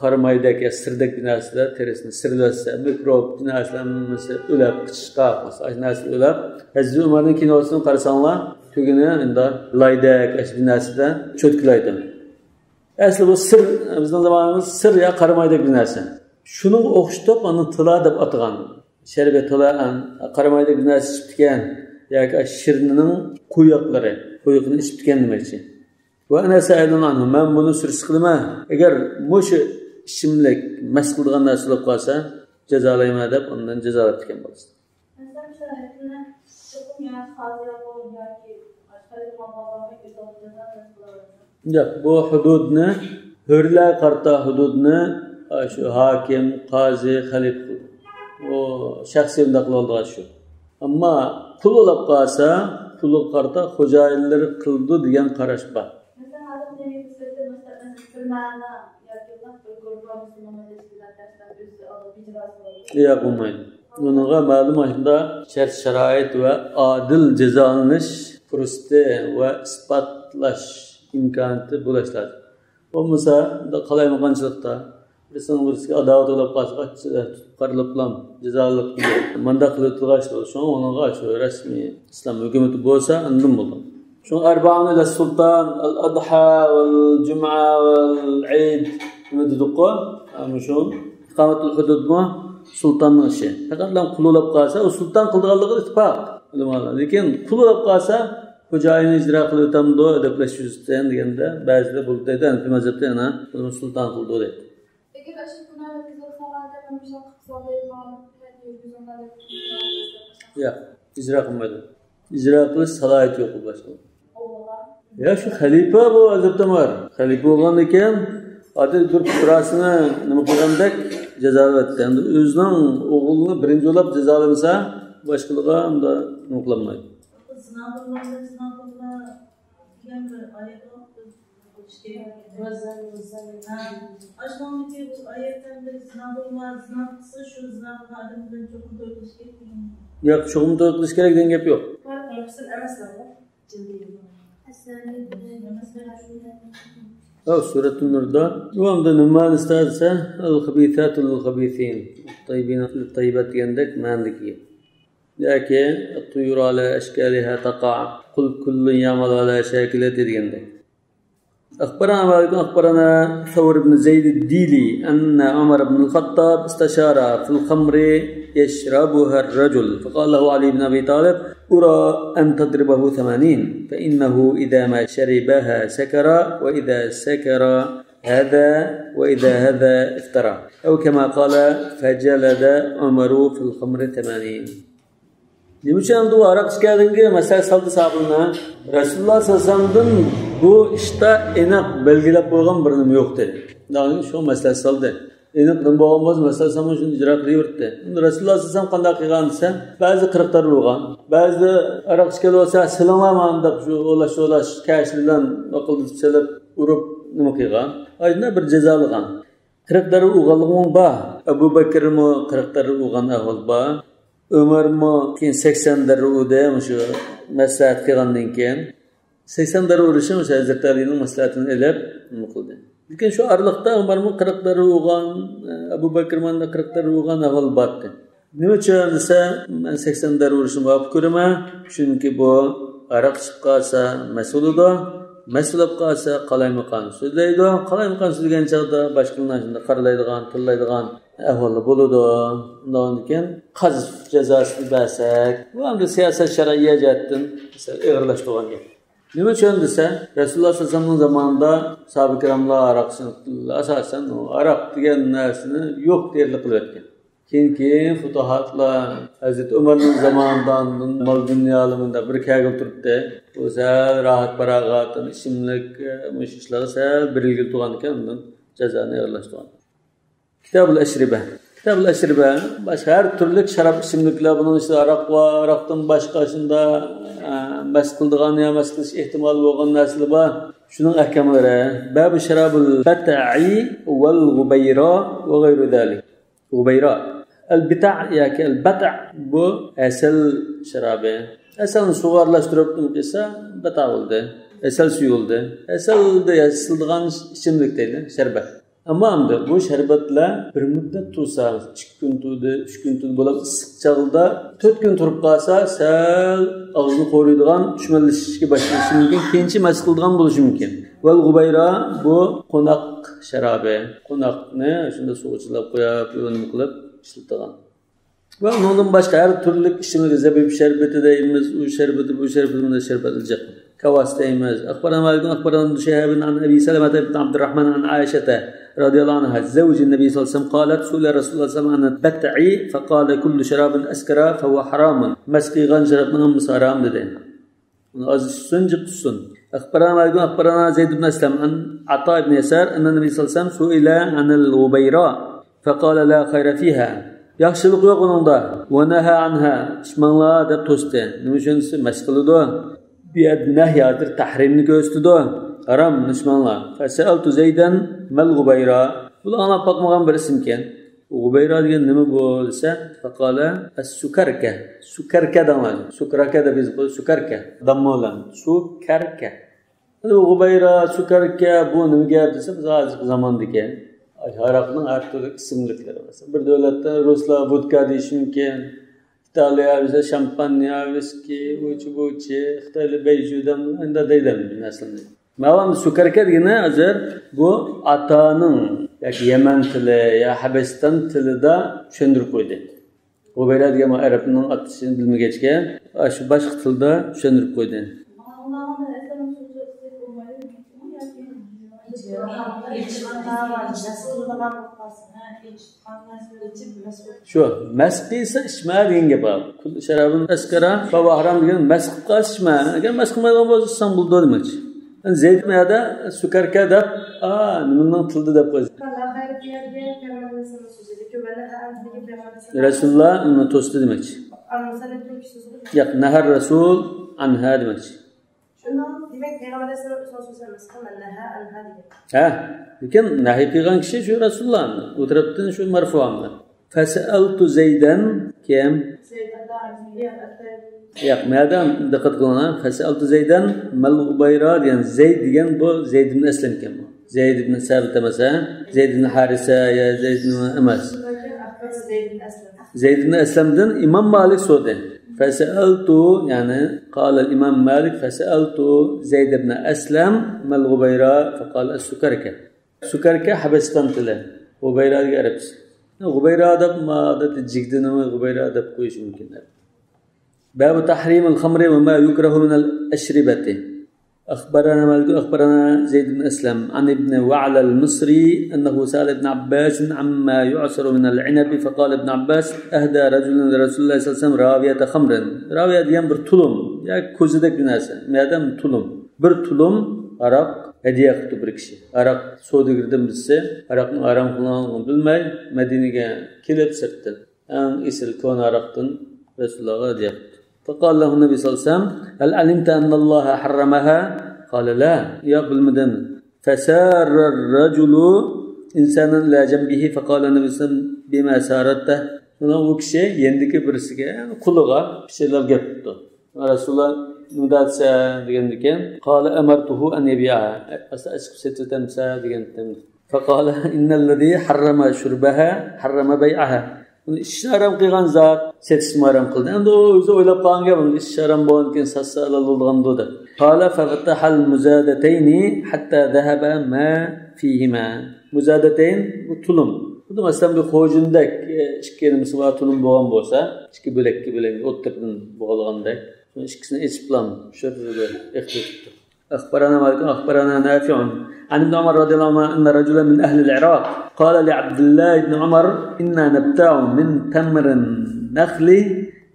قارامايدەك يا سىردەك بىر نەرسىدە تېرىسىنى سىرلەتسە، مىكروب بىر نەرسىلەر ھەممىسى ئۆلەپ، قىچىشقاق بولسا، ئاشۇ نەرسە ئۆلەپ، ھەزرىتى ئۆمەرنىڭ كىنوسىنى قارىساڭلار، تۆگىنى ئەمدى لايدەك، ئاشۇ بىر نەرسىدە چۆتكىلەيدۇ. ئەسلى بۇ سىر، بىزنىڭ زامانىمىز سىر يا قارامايدەك بىر نەرسە. شۇنىڭغا ئوخشىتىپ، ئاندىن تىلا دەپ ئاتىغان. شەربە تىلائەن، قارامايدەك بىر نەرسە ئىچىپتىكەن، ياكى ئاشۇ شىرنىنىڭ قويۇقلىرى، قويۇقىنى ئىچىپتىكەن دېمەكچى. ۋە ئەنە سەئىلۇن ئانھۇ، مەن بۇنى سۈرۈشتە قىلىمەن. ئەگەر مۇشۇ ئىچىملىك مەست قىلىدىغان نەرسە بولۇپ قالسا، جازالايمەن دەپ ئۇنى جازالاپتىكەن بولسا. مەسىلەن، مۇشۇ ھەددىنى چوقۇم يا قازىيغا ياكى ئاشقايتىغا بارماي ئۆزى ئالدىدا جازا بىلەن قىلالايدۇ. ياق، بۇ ھۇدۇدنى، ھۆرلەرگە قارىتا ھۇدۇدنى، ئاشۇ ھاكىم، قازى، خەلىپە قىلىدۇ. ئۇ شەخسىي ئۇنداق قىلىۋالىدىغان شۇ. ئەمما قۇل ئۇلاپ قالسا، قۇلىغا قارىتا خوجايىنلىرى قىلىدۇ دېگەن قاراش بار. مەسىلەن، ھازىر دېمەك، بىر مەنە ياكى بىر گۇرۇپپا مۇسۇلمان تەشكىلات تەشكىلات ئۆزى ئالدىغا ئىجراسى بولىدۇ. ياق، بولمايدۇ. ئۇنىڭغا مەلۇم ئاشۇنداق شەرت-شارائىت ۋە ئادىل جازالىنىش پۇرسىتى ۋە ئىسپاتلاش ئىمكانىيىتى بولۇش لازىم. بولمىسا، بۇنداق قالايمىقانچىلىقتا بىرسىنىڭ بىرسىگە ئاداۋەت بولۇپ قالسا، قاچىدا تۇتۇپ قارىلاپلا جازالىنىپ، مۇنداق قىلىۋېتىلغان ئىش بولىدۇ. شۇڭا ئۇنىڭغا شۇ رەسمىي ئىسلام ھۆكۈمىتى بولسا، ئاندىن بولىدۇ. شۇڭا أربعون إلى السلطان، الأضحى والجمعة والعيد نېمە دېدۇققۇ؟ مۇشۇ ئىقامەتۇل ھۇدۇدمۇ سۇلتاننىڭ ئىشى. پەقەتلا قۇل ئۇلاپ قالسا، ئۇ سۇلتان قىلىدىغانلىقىغا ئىتتىپاق ئۆلىمالار. لېكىن قۇل ئۇلاپ قالسا، خوجايىنى ئىجرا قىلىۋېتەمدۇ، ئەدەپلەش يۈزىسىدىن دېگەندە، بەزىلەر بولدى دەيدۇ، ھەنەفىي مەزھەپتە يەنە بۇنى سۇلتان قىلىدۇ دەيدۇ. ئەگەر ئاشۇ گۇناھ ئۆتكۈزۈپ قالغاندا مەن مۇشۇنداق قىلسام دەيدىغان ھەددى يۈرگۈزۈڭلار دەپ. ياق، ئىجرا قىلمايدۇ. ئىجرا قىلىش سالاھىيىتى يوق باشقىلار. يا شۇ خەلىپە بۇ ھەزرىتى ئۆمەر. خەلىپە بولغاندىكىن، ئادەتتە بىر پۇقراسىنى نېمە قىلغاندەك جازالاۋەتتى. ئەمدى ئۆزىنىڭ ئوغلىنى بىرىنچى بولۇپ جازالىمىسا، باشقىلىرىغا ئۇنداق نېمە قىلالمايدۇ. زىنا قىلماڭلار، زىنا قىلماڭلار دېگەن بىر ئايەت بار. ھە. ئاشۇنىڭدىكى بۇ ئايەتتە بىر زىنا قىلما، زىنا قىلسا شۇ زىنا قىلغان ئادەم بىلەن چوقۇم توي قىلىش كېرەك دېگەن. ياق، چوقۇم توي قىلىش كېرەك دېگەن گەپ يوق. مۇھسىن ئەمەسلەر بۇ. ئەۋ، سۈرەتۇن نۇردا. ئۇ ئەمدى نېمە مەنىسىدە دېسە، الخبيثات للخبيثين، الطيبين للطيبات دېگەندەك مەنىدىكى گەپ. ياكى الطيور على أشكالها تقع، قل كل يعمل على شاكلته دېگەندەك. أخبرنا مالك أخبرنا ثور بن زيد الديلي أن عمر بن الخطاب استشار في الخمر يشربها الرجل، فقال له علي بن أبي طالب: أرى أن تضربه ثمانين، فإنه إذا ما شربها سكر، وإذا سكر هذا، وإذا هذا افترى، أو كما قال: فجلد عمر في الخمر ثمانين. نېمە ئۈچۈن ئەمدى ئۇ ھاراق ئىچكەندىن كېيىن مەسلىھەت سالدى ساھابىلەرنى؟ رەسۇلۇللاھ سەللەللاھۇ ئەلەيھى ۋەسەللەمدىن بۇ ئىشتا ئېنىق بەلگىلەپ قويغان بىر نېمە يوق دېدى. شۇ مەسلىھەت سالدى. ئېنىق نېمە بولغان بولسا، مەسلىھەت سالماي شۇنى ئىجرا قىلىۋەردى. ئەمدى رەسۇلۇللاھ سەللەللاھۇ ئەلەيھى ۋەسەللەم قانداق قىلغان دېسە، بەزىدە قىرىق دەررە ئۇرغان، بەزىدە ھاراق ئىچكەن بولسا، سېلىڭلار مانداق شۇ ئولاش-شولاش كەشلەر بىلەن ۋاقىلدىتىپ سېلىپ ئۇرۇپ نېمە قىلغان. ئاشۇنداق بىر جازالىغان. قىرىق دەررە ئۇرغانلىقىمۇ بار. ئەبۇ بەكرىمۇ قىرىق دەررە ئۇرغان ئەھۋال بار. ئۆمەرمۇ كېيىن سەكسەن دەررە ئۇردى، مۇشۇ مەسلىھەت قىلغاندىن كېيىن. سەكسەن دەررە ئۇرۇشى مۇشۇ ھەزرىتى ئەلىنىڭ مەسلىھەتىنى ئېلىپ نېمە قىلدى. لېكىن شۇ ئارىلىقتا ئۆمەرمۇ قىرىق دەررە ئۇرغان، ئەبۇ بەكرىمۇ قىرىق دەررە ئۇرغان ئەھۋال بارتى. نېمە ئۈچۈن دېسە، مەن سەكسەن دەررە ئۇرۇشنى مۇۋاپىق كۆرىمەن. چۈنكى بۇ ھاراق ئىچىپ قالسا مەست بولىدۇ. مەست بولۇپ قالسا قالايمىقان سۆزلەيدۇ. قالايمىقان سۆزلىگەن چاغدا باشقىلارنى شۇنداق قارىلايدىغان، تىللايدىغان ئەھۋاللار بولىدۇ. ئۇنداقتىن كېيىن قەزف جازاسىنى بەرسەك، بۇ ئەمدى سىياسەت شەرئىيە جەھەتتىن سەل ئېغىرلاشتۇرغان گەپ. نېمە ئۈچۈن دېسە، رەسۇلۇللاھ سەللەللاھۇ ئەلەيھى ۋەسەللەمنىڭ زامانىدا ساھابە كىراملار ھاراق ئىچىدۇ. ئاساسەن ئۇ ھاراق دېگەن نەرسىنى يوق دېيەرلىك قىلىۋەتكەن. كېيىن، كېيىن فۇتۇھاتلار، ھەزرىتى ئۆمەرنىڭ زامانىدا ئاندىن مال دۇنيالىرى مۇنداق بىر كەلگىلى تۇرۇپتۇ. بۇ سەل راھەت پاراغەت، ئىچىملىك، مۇشۇ ئىشلارغا سەل بېرىلگىلى تۇرغاندىكىن ئاندىن جازانى ئېغىرلاشتۇرغان. كىتابۇل ئەشرىبە. كىتابۇل ئەشرىبە، باشقا ھەر تۈرلۈك شاراب ئىچىملىكلەر، بۇنىڭ ئىچىدە ھاراق بار، ھاراقتىن باشقا شۇنداق، ئە، مەست قىلىدىغان يا مەست قىلىش ئېھتىمالى بولغان نەرسىلەر بار. شۇنىڭ ئەھكاملىرى. بابۇ شارابىل بەتەئى ۋەل غۇبەيرا ۋە غەيرۇ زالىك. غۇبەيرا. ئەل بىتەئ ياكى ئەل بەتەئ، بۇ ھەسەل شارابى. ھەسەلنى سۇغا ئارىلاشتۇرۇپ نېمە قىلسا، بەتەئ بولدى. ھەسەل سۈيى بولدى. ھەسەلدە ياسىلىدىغان ئىچىملىك دەيلى، شەربەت. ئەمما ئەمدى بۇ شەربەتلەر بىر مۇددەت تۇرسا، ئىككى كۈن تۇردى، ئۈچ كۈن تۇردى، بولۇپ ئىسسىق چاغدا تۆت كۈن تۇرۇپ قالسا، سەل ئاغزىنى قورۇيدىغان، چۈمەنلىشىشكە باشلىشى مۇمكىن، كېيىنچە مەست قىلىدىغان بولۇشى مۇمكىن. ۋەل غۇبەيرا، بۇ قوناق شارابى. قوناقنى شۇنداق سۇغا چىلاپ قويۇپ، نېمە قىلىپ ئىشلىتىدىغان. ۋە ئۇنىڭدىن باشقا ھەر تۈرلۈك ئىچىملىك، زەبىب شەربىتى دەيمىز، ئۇ شەربىتى، بۇ شەربىتى، بۇنداق شەربەت ئىچىدۇ. كاۋاس دەيمىز. أخبرنا مالك أخبرنا ابن شهاب عن أبي سلمة بن عبد الرحمن عن عائشة رضي الله عنها زوج النبي صلى الله عليه وسلم قالت: سئل رسول الله صلى الله عليه وسلم عن البتع فقال: كل شراب أسكر فهو حرام. مەست قىلغان شارابنىڭ ھەممىسى ھارام دېدى. ئۇنى ئاز ئىچسۇن، جىق تۇتسۇن. أخبرنا مالك أخبرنا زيد بن أسلم عن عطاء بن يسار أن النبي صلى الله عليه وسلم سئل عن الغبيراء فقال: لا خير فيها. ياخشىلىق يوق ئۇنىڭدا. ونهى عنها، ئىچمەڭلار دەپ توستى. نېمە ئۈچۈن دېسە، مەست قىلىدۇ. بۇ يەردە نەھي، ھازىر تەھرىمنى كۆرسىتىدۇ. ھارام، ئىچمەڭلار. فسألت زيدا ما الغبيراء. بۇلار ئاڭلاپ باقمىغان بىر ئىسىمكەن. غۇبەيرا دېگەن نېمە بۇ دېسە، فقال السكركة. سۇكەركە دەڭلار. سۇكراكە دەپ يېزىپ قويدى، سۇكەركە. دامما بىلەن. سۇكەركە. ئەمدى بۇ غۇبەيرا، سۇكەركە، بۇ نېمە گەپ دېسە، بىز ھازىرقى زاماندىكى ھاراقنىڭ ھەر تۈرلۈك ئىسىملىكلىرى. مەسىلەن، بىر دۆلەتتە رۇسلار ۋودكا دېيىشى مۇمكىن، ئىتالىيە بولسا شامپانيا، ۋىسكى، ئۇچى بۇچى، خىتايلار بەيجۈ دەم، ئەندە دەيدۇ بۇ نەرسىلەرنى. ماۋۇ سۇكەركە دېگىنى ھازىر بۇ ئاتانىڭ ياكى يەمەن تىلى يا ھەبەشىستان تىلىدا چۈشەندۈرۈپ قويدى. غۇبەيرا دېگەن ئەرەبنىڭ ئاتىسىنى بىلمىگەچكە، ئاشۇ باشقا تىلدا چۈشەندۈرۈپ قويدى. شۇ، مەست قىلسا ئىچمە دېگەن گەپ بار. كۇللۇ شارابىن ئەسكەرە فەھۇۋە ھارام دېگەن مەست قىلىپ قالسا ئىچمە. ئەگەر مەست قىلمايدىغان بولسا ئىچسەڭ بولىدۇ دېمەكچى. يەنى زەيد مۇ يەردە سۇكەركە دەپ، ئا، نېمىنىڭ تىلىدا دەپ قويسا. رەسۇلۇللا ئۇنى توستى دېمەكچى. ياق، نەھەر رەسۇل ئەنھا دېمەكچى. شۇنىڭ دېمەك پەيغەمبەر ئەلەيھىسسالام ئۆزىنىڭ سۆزى ئەمەسكەن، مەن نەھا ئەنھا دېگەن. ھە، لېكىن نەھى قىلغان كىشى شۇ رەسۇلۇللا. ئۇ تەرەپتىن شۇ مەرفۇ ئەمدى. فسألت زيدا كىم؟ زەيد ئەلدارىمى. ياق، مەدەم دىققەت قىلىڭلار. فسألت زيدا ما الغبيراء دېگەن زەيد دېگەن بۇ زەيد ئىبن ئەسلەم ئىكەن بۇ. زەيد ئىبن سابىت ئەمەس، ھە؟ زەيد ئىبن ھارىسە يا زەيد ئىبن ئەمەس. زەيد ئىبن ئەسلەمدىن ئىمام مالىك سورىدى. فسألت، يەنى قال الإمام مالك، فسألت زيد بن أسلم ما الغبيرة؟ فقال السكركة. سكركة ھەبەشىستان تىلى. غۇبەيرا دېگەن ئەرەبچە. غۇبەيرا دەپ، ئادەتتە جىگدىنىمۇ غۇبەيرا دەپ قويۇش مۇمكىن. باب تحريم الخمر وما يكره من الأشربة. أخبرنا مالك أخبرنا زيد بن أسلم عن ابن وعلى المصري أنه سأل ابن عباس عما يعصر من العنب فقال ابن عباس أهدى رجل لرسول الله صلى الله عليه وسلم راوية خمر. راۋىيە دېگەن بىر تۇلۇم ياكى كوزىدەك بىر نەرسە. مەدەم تۇلۇم. بىر تۇلۇم ھاراق ھەدىيە قىپتۇ بىر كىشى. ھاراق سودىگىرىدىن بىرسى ھاراقنىڭ ھارام قىلىنغانلىقىنى بىلمەي مەدىنىگە كېلىپ سىرتتىن ئەڭ ئېسىل كونا ھاراقتىن رەسۇلۇللاغا ھەدىيە قىپتۇ. فقال له النبي صلى الله عليه وسلم هل علمت أن الله حرمها؟ قال لا. ياق، بىلمىدىم. فسار الرجل إنسانا إلى جنبه فقال النبي صلى الله عليه وسلم بما ساررته؟ شۇنىڭ ئۇ كىشى يېنىدىكى بىرسىگە، يەنى قۇلىغا پىچىرلاپ گەپ قىپتۇ. رەسۇلۇللا نېمە دەيسەن دېگەندىكىن، قال أمرته أن يبيعها، ئاستا ئېچىپ سېتىۋېتەمسەن دېگەنتىم. فقال إن الذي حرم شربها حرم بيعها. ئۇنى ئىچىشنى ھارام قىلغان زات سېتىشنىمۇ ھارام قىلدى. ئەمدى ئۇ ئۆزى ئويلاپ قالغان گەپ، ئۇنى ئىچىش ھارام بولغاندىكىن ساتسا ھالال بولىدىغاندۇ دەپ. قال ففتح المزادتين حتى ذهب ما فيهما. مزادتين، بۇ تۇلۇم. خۇددى مەسىلەن بىر خوجۇندەك، ئىككى نېمىسى بار تۇلۇم بولغان بولسا، ئىككى بۆلەككە بۆلۈنگەن ئوتتۇرىدىن بوغۇلغاندەك. شۇ ئىككىسىنى ئېچىپلا شۇ بىر ئېقىتىپتۇ. أخبرنا مالك أخبرنا نافع عن ابن عمر رضي الله عنهما أن رجلا من أهل العراق قال لعبد الله بن عمر إنا نبتاع من تمر النخل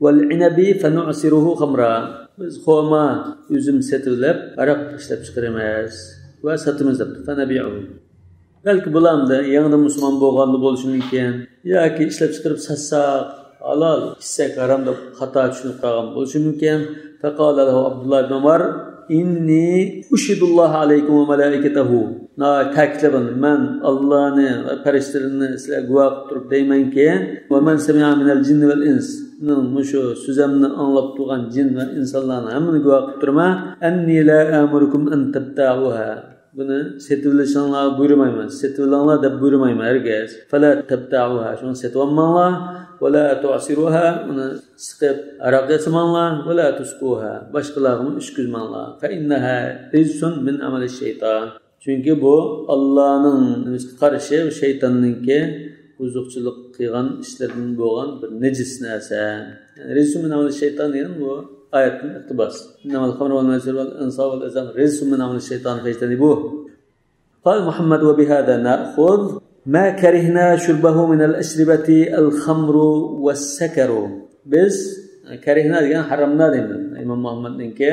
والعنب فنعصره خمرا. بىز خورما، ئۈزۈم سېتىۋېلىپ، ھاراق ئىشلەپچىقىرىمىز ۋە ساتىمىز دەپتۇ. فنبيعه. بەلكى بۇلار يېڭىدىن مۇسۇلمان بولغاندا بولۇشى مۇمكىن. ياكى ئىشلەپچىقىرىپ ساتساق ھالال، ئىچسەك ھارام دەپ خاتا چۈشىنىپ قالغان بولۇشى مۇمكىن. فقال له عبد الله بن عمر إني أشهد الله عليكم وملائكته. ناھايىتى تەكىتلەپ، مەن ئاللانى ۋە پەرىشتىلىرىنى سىلەرگە گۇۋاھ قىلىپ تۇرۇپ دەيمەنكى، ومن سمع من الجن والإنس، مېنىڭ مۇشۇ سۆزۈمنى ئاڭلاپ تۇرغان جىن ۋە ئىنسانلارنى ھەممىنى گۇۋاھ قىلىپ تۇرىمەن، أني لا آمركم أن تبتاعوها. بۇنى سېتىۋېلىشىڭلارغا بۇيرۇمايمەن، سېتىۋېلىڭلار دەپ بۇيرۇمايمەن ھەرگىز. فلا تبتاعوها، شۇنى سېتىۋالماڭلار. ولا تعصروها، ئۇنى سىقىپ ھاراق ياسىماڭلار. ولا تسقوها، باشقىلارغىمۇ ئىچكۈزمەڭلار. فإنها رجس من عمل الشيطان. چۈنكى بۇ ئاللانىڭ نېمىسىگە قارشى، شەيتاننىڭكى بۇزۇقچىلىق قىلغان ئىشلىرىدىن بولغان بىر نىجىس نەرسە. يەنى رىجسۇن مىن ئەمەلى شەيتان دېگەن بۇ ئايەتتىن ئىقتىباس. إنما الخمر والميسر والأنصاب والأزلام رجس من عمل الشيطان فاجتنبوه. قال محمد وبهذا نأخذ ما كرهنا شربه من الأشربة الخمر والسكر. بىز كەرىھنا دېگەن ھارامنا دەيمىز. ئىمام مۇھەممەدنىڭكى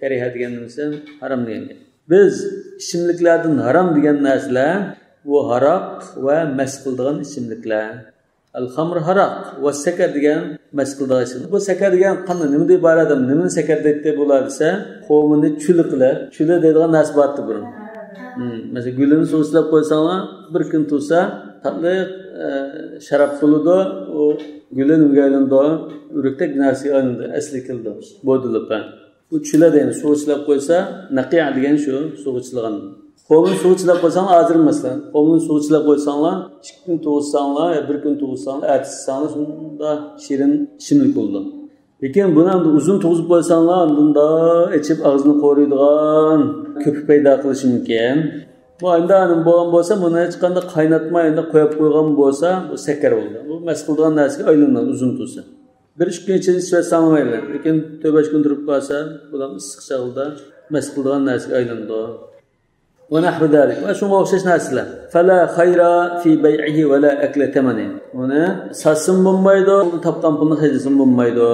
كەرىھە دېگەن نېمىسى؟ ھارام دېگەن گەپ. بىز ئىچىملىكلەردىن ھارام دېگەن نەرسىلەر بۇ ھاراق ۋە مەست قىلىدىغان ئىچىملىكلەر. ئەل خەمر ھاراق ۋە سەكەر دېگەن مەست قىلىدىغان ئىچىملىك. بۇ سەكەر دېگەن قانداق، نېمىدىن ئىبارەت، نېمىنى سەكەر دەيتتى بۇلار دېسە، قومىنى چۈلە قىلىپ، چۈلە دەيدىغان نەرسە بارتى بۇرۇن. مەسىلەن، گۈلىنى سۇغا چىلاپ قويساڭلار، بىر كۈن تۇرسا، تاتلىق، ئە، شاراب بولىدۇ. ئۇ گۈلى نېمىگە ئايلىنىدۇ؟ ئۆرۈكتەك نەرسىگە ئايلىنىدۇ، ئەسلى كېلىدۇ. بولدى لىپا. بۇ چۈلە دەيمىز، سۇغا چىلاپ قويسا، نەقىئ دېگەن شۇ، سۇغا چىلىغان. قومىنى سۇغا چىلاپ قويساڭ، ھازىر مەسىلەن، قومىنى سۇغا چىلاپ قويساڭلار، ئىككى كۈن تۇغۇزساڭلار يا بىر كۈن تۇغۇزساڭلار، ئەتىسى ساڭلار شۇنداق شېرىن ئىچىملىك بولىدۇ. لېكىن بۇنى ئەمدى ئۇزۇن تۇغۇزۇپ قويساڭلار، ئاندىن ئىچىپ ئاغزىنى قورۇيدىغان كۆپۈك پەيدا قىلىشى مۇمكىن. بۇ ئاينىدا بولغان بولسا، بۇنى ھېچقانداق قايناتماي، ئاينىدا قويۇپ قويغان بولسا، بۇ سەكەر بولىدۇ. بۇ مەست قىلىدىغان نەرسىگە ئايلىنىدۇ ئۇزۇن تۇرسا. بىر ئىككى كۈن ئىچىدە ئىچىۋەتسەڭلار مەيلى. لېكىن تۆت بەش كۈن تۇرۇپ قالسا، بۇلار ئىسسىق چاغدا مەست قىلىدىغان نەرسىگە ئايلىنىدۇ. ونحو ذلك. ۋە شۇڭا ئوخشاش نەرسىلەر. فلا خير في بيعه ولا أكل ثمنه. ئۇنى ساتسىمۇ بولمايدۇ، تاپقان پۇلنى خەجلىسىمۇ بولمايدۇ.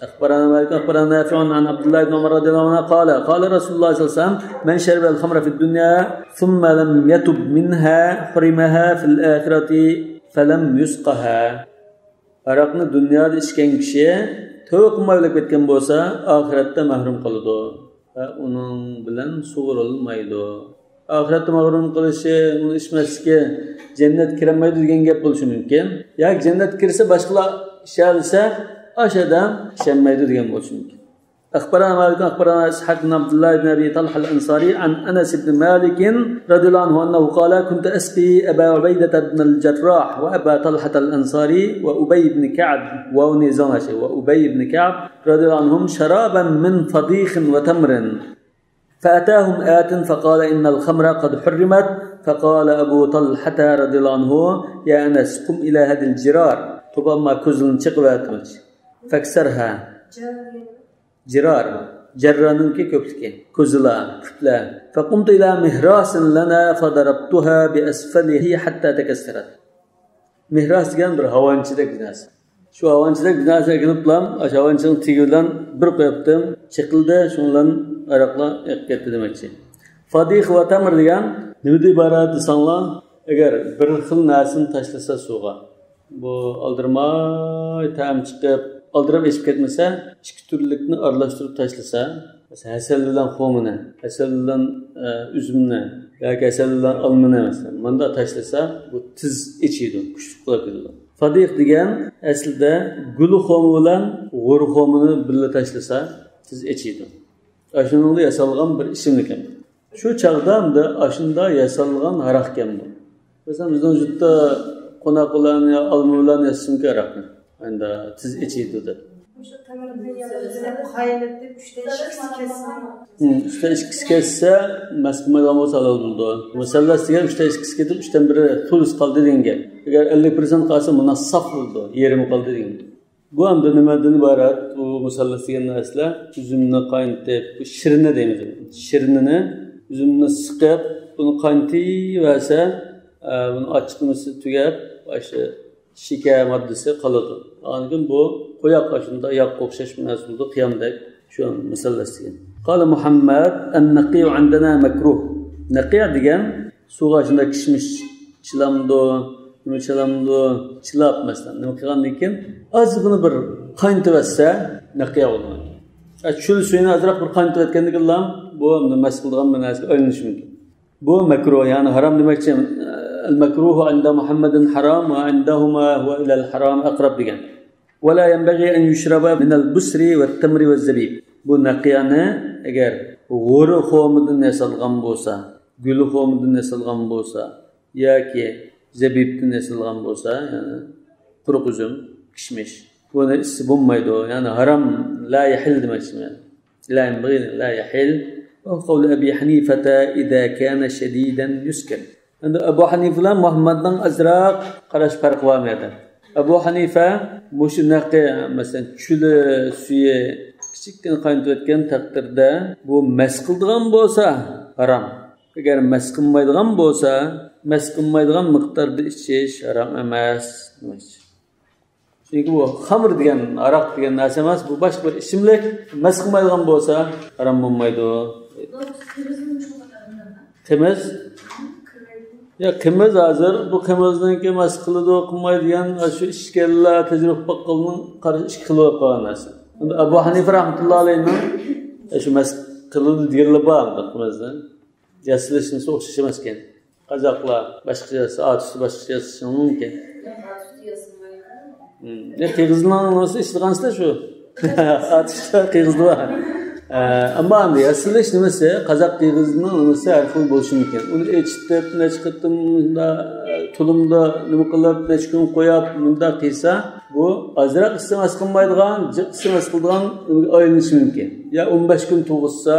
أخبرنا مالك أخبرنا نافع عن عبد الله بن عمر رضي الله عنه قال قال رسول الله صلى الله عليه وسلم من شرب الخمر في الدنيا ثم لم يتب منها حرمها في الآخرة فلم يسقها. ھاراقنى دۇنيادا ئىچكەن كىشى تەۋبە قىلماي ئۆلۈپ كەتكەن بولسا، ئاخىرەتتە مەھرۇم قالىدۇ ۋە ئۇنىڭ بىلەن سۇغۇرۇلمايدۇ. ئاخىرەتتە مەھرۇم قىلىشى، ئۇنى ئىچمەسلىكى، جەننەتكە كىرەلمەيدۇ دېگەن گەپ بولۇشى مۇمكىن. ياكى جەننەتكە كىرسە، باشقىلار ئىچەلىسە، ئاشۇ ئادەم ئىچەلمەيدۇ دېگەن بولۇشى مۇمكىن. أخبرنا مالك أخبرنا إسحاق بن عبد الله بن أبي طلحة الأنصاري عن أنس بن مالك رضي الله عنه أنه قال: كنت أسقي أبا عبيدة بن الجراح وأبا طلحة الأنصاري وأبي بن كعب، واونى زاڭ ئاشى، وأبي بن كعب رضي الله عنهم شرابا من فضيخ وتمر. فأتاهم آت فقال: إن الخمر قد حرمت. فقال أبو طلحة رضي الله عنه: يا أنس، قم إلى هذه الجرار. تۇرۇپ ئالما كوزىلىنى چېقىۋەتمەكچى. فاكسرها. جرار. جەررانىڭكى كۆپلۈكى. كوزىلا، كۈپلە. فقمت إلى مهراس لنا فضربتها بأسفله حتى تكسرت. مىھراس دېگەن بىر ھاۋانچىدەك بىر نەرسە. شۇ ھاۋانچىدەك بىر نەرسە ئېلىپ بولام، ئاشۇ ھاۋانچىنىڭ تېگى بىلەن بىر قويۇپتىم، چېقىلدى، شۇنىڭ بىلەن ئاراقلار ئېقىپ كەتتى دېمەكچى. فضيخ وتمر دېگەن نېمىدىن ئىبارەت دېسەڭلار، ئەگەر بىر خىل نەرسىنى تاشلىسا سۇغا، بۇ ئالدىرىماي تەم چىقىپ، ئالدىراپ ئېشىپ كەتمىسە، ئىككى تۈرلۈكنى ئارىلاشتۇرۇپ تاشلىسا، مەسىلەن، ھەسەل بىلەن خورمىنى، ھەسەل بىلەن، ئە، ئۈزۈمنى ياكى ھەسەل بىلەن ئالمىنى، مەسىلەن، مۇنداق تاشلىسا، بۇ تېز ئېچىيدۇ، كۈچلۈك بولۇپ كېتىدۇ. فضيخ دېگەن ئەسلىدە گۈل خورما بىلەن غورا خورمىنى بىللە تاشلىسا، تېز ئېچىيدۇ. ئاشۇنىڭدا ياسالغان بىر ئىچىملىك. شۇ چاغدا ئەمدى ئاشۇنداق ياسالغان ھاراقكەن بۇ. مەسىلەن، بىزنىڭ يۇرتتا قوناق بىلەن يا ئالما بىلەن ياسىسۇنكى ھاراقنى. ئەمدى تېز ئېچىيدۇ دەپ. مۇشۇ تەمرىدىن ياسىلىپ، قاينىتىپ، ئۈچتىن ئىككىسى كەتسە. ھىم، ئۈچتىن ئىككىسى كەتسە، مەس قىلمايدىغان بولسا ھالال بولىدۇ. مۇسەللەس دېگەن ئۈچتىن ئىككىسى كېتىپ، ئۈچتىن بىرى خۇلۇس قالدى دېگەن گەپ. ئەگەر ئەللىك پىرسەنت قالسا، مۇنداق ساف بولىدۇ، يېرىمى قالدى دېگەن. بۇ ئەمدى نېمىدىن ئىبارەت؟ بۇ مۇسەللەس دېگەن نەرسىلەر ئۈزۈمنى قاينىتىپ، بۇ شىرنە دەيمىز. شىرنىنى، ئۈزۈمنى سىقىپ، بۇنى قاينىتىۋەرسە، ئە، بۇنىڭ ئاچچىقلىمىسى تۈگەپ، ئاشۇ شېكەر ماددىسى قالىدۇ. ئاندىن كېيىن بۇ قوياق، ئاشۇنداق ياغقا ئوخشاش بىر نەرسە بولىدۇ، قىيامدەك. شۇ مۇسەللەس دېگەن. قال محمد: النقيع عندنا مكروه. نەقىع دېگەن سۇغا شۇنداق كىشمىش چىلامدۇ، نېمە چىلامدۇ، چىلاپ مەسىلەن، نېمە قىلغاندىن كېيىن ئازغىنە بىر قاينىتىۋەتسە، نەقىع بولىدۇ. ئە، چۆل سۈيىنى ئازراق بىر قاينىتىۋەتكەندىن كېيىنلا بۇ مەس قىلىدىغان بىر نەرسىگە ئايلىنىشى مۇمكىن. بۇ مەكرۇھ، يەنى ھارام دېمەكچى. المكروه عند محمد حرام وعندهما هو إلى الحرام أقرب دېگەن. ولا ينبغي أن يشرب من البسر والتمر والزبيب. بۇ نەقىيانى ئەگەر غورا خورمىدىن ياسالغان بولسا، گۈل خورمىدىن ياسالغان بولسا ياكى زەبىبتىن ياسالغان بولسا، يەنى قۇرۇق ئۈزۈم، كىشمىش، بۇنى ئىچسە بولمايدۇ. يەنى ھارام، لا يحل دېمەكچىمەن. لا ينبغي، لا يحل. وهو قول أبي حنيفة إذا كان شديدا يسكر. ئەمدى ئەبۇ ھەنىفە بىلەن مۇھەممەدنىڭ ئازراق قاراش پەرقى بار بۇ يەردە. ئەبۇ ھەنىفە مۇشۇ نەقى، مەسىلەن، چۈلە سۈيى كىچىككىنە قاينىتىۋەتكەن تەقدىردە بۇ مەس قىلىدىغان بولسا ھارام. ئەگەر مەس قىلمايدىغان بولسا، مەس قىلمايدىغان مىقداردا ئىچىش ھارام ئەمەس. چۈنكى بۇ خەمر دېگەن، ھاراق دېگەن نەرسە ئەمەس، بۇ باشقا بىر ئىچىملىك. مەس قىلمايدىغان بولسا، ھارام بولمايدۇ. قىمىز؟ يا، قىمىز ھازىر، بۇ قىمىزنىڭكى مەس قىلىدۇ، قىلمايدۇ دېگەن، شۇ ئىچكەنلەر، تەجرىبە باققانلارنىڭ قارىشى ئىككى خىل بولۇپ قالغان نەرسە. ئەمدى ئەبۇ ھەنىفە رەھمەتۇللا ئەلەيھىنىڭ، شۇ مەس قىلىدۇ دېگەنلەر بار، قىمىزنى. ياسىلىشىنىسى ئوخشاش ئەمەسكەن. قازاقلار باشقىچە ياسىسا، ئاتۇشتا باشقىچە ياسىشى مۇمكىن. ھىم. يا، قېغىزنىڭ نېمىسى ئىشلىغانسىلەر شۇ. ئاتۇشتا قېغىزدا بار. ئە، ئەمما ئەمدى ياسىلىش نېمىسى، قازاق قېغىزىنىڭ نېمىسى ھەر خىل بولۇشى مۇمكىن. ئۇنى ئېچىتىپ، نەچچە قېتىم مۇنداق، تۇلۇمدا نېمە قىلىپ، نەچچە كۈن قويۇپ، مۇنداق قىلسا، بۇ ئازراق ئىچسە مەس قىلمايدىغان، جىق ئىچسە مەس قىلىدىغان نېمىگە ئايلىنىشى مۇمكىن. يا ئون بەش كۈن تۇرغۇزسا،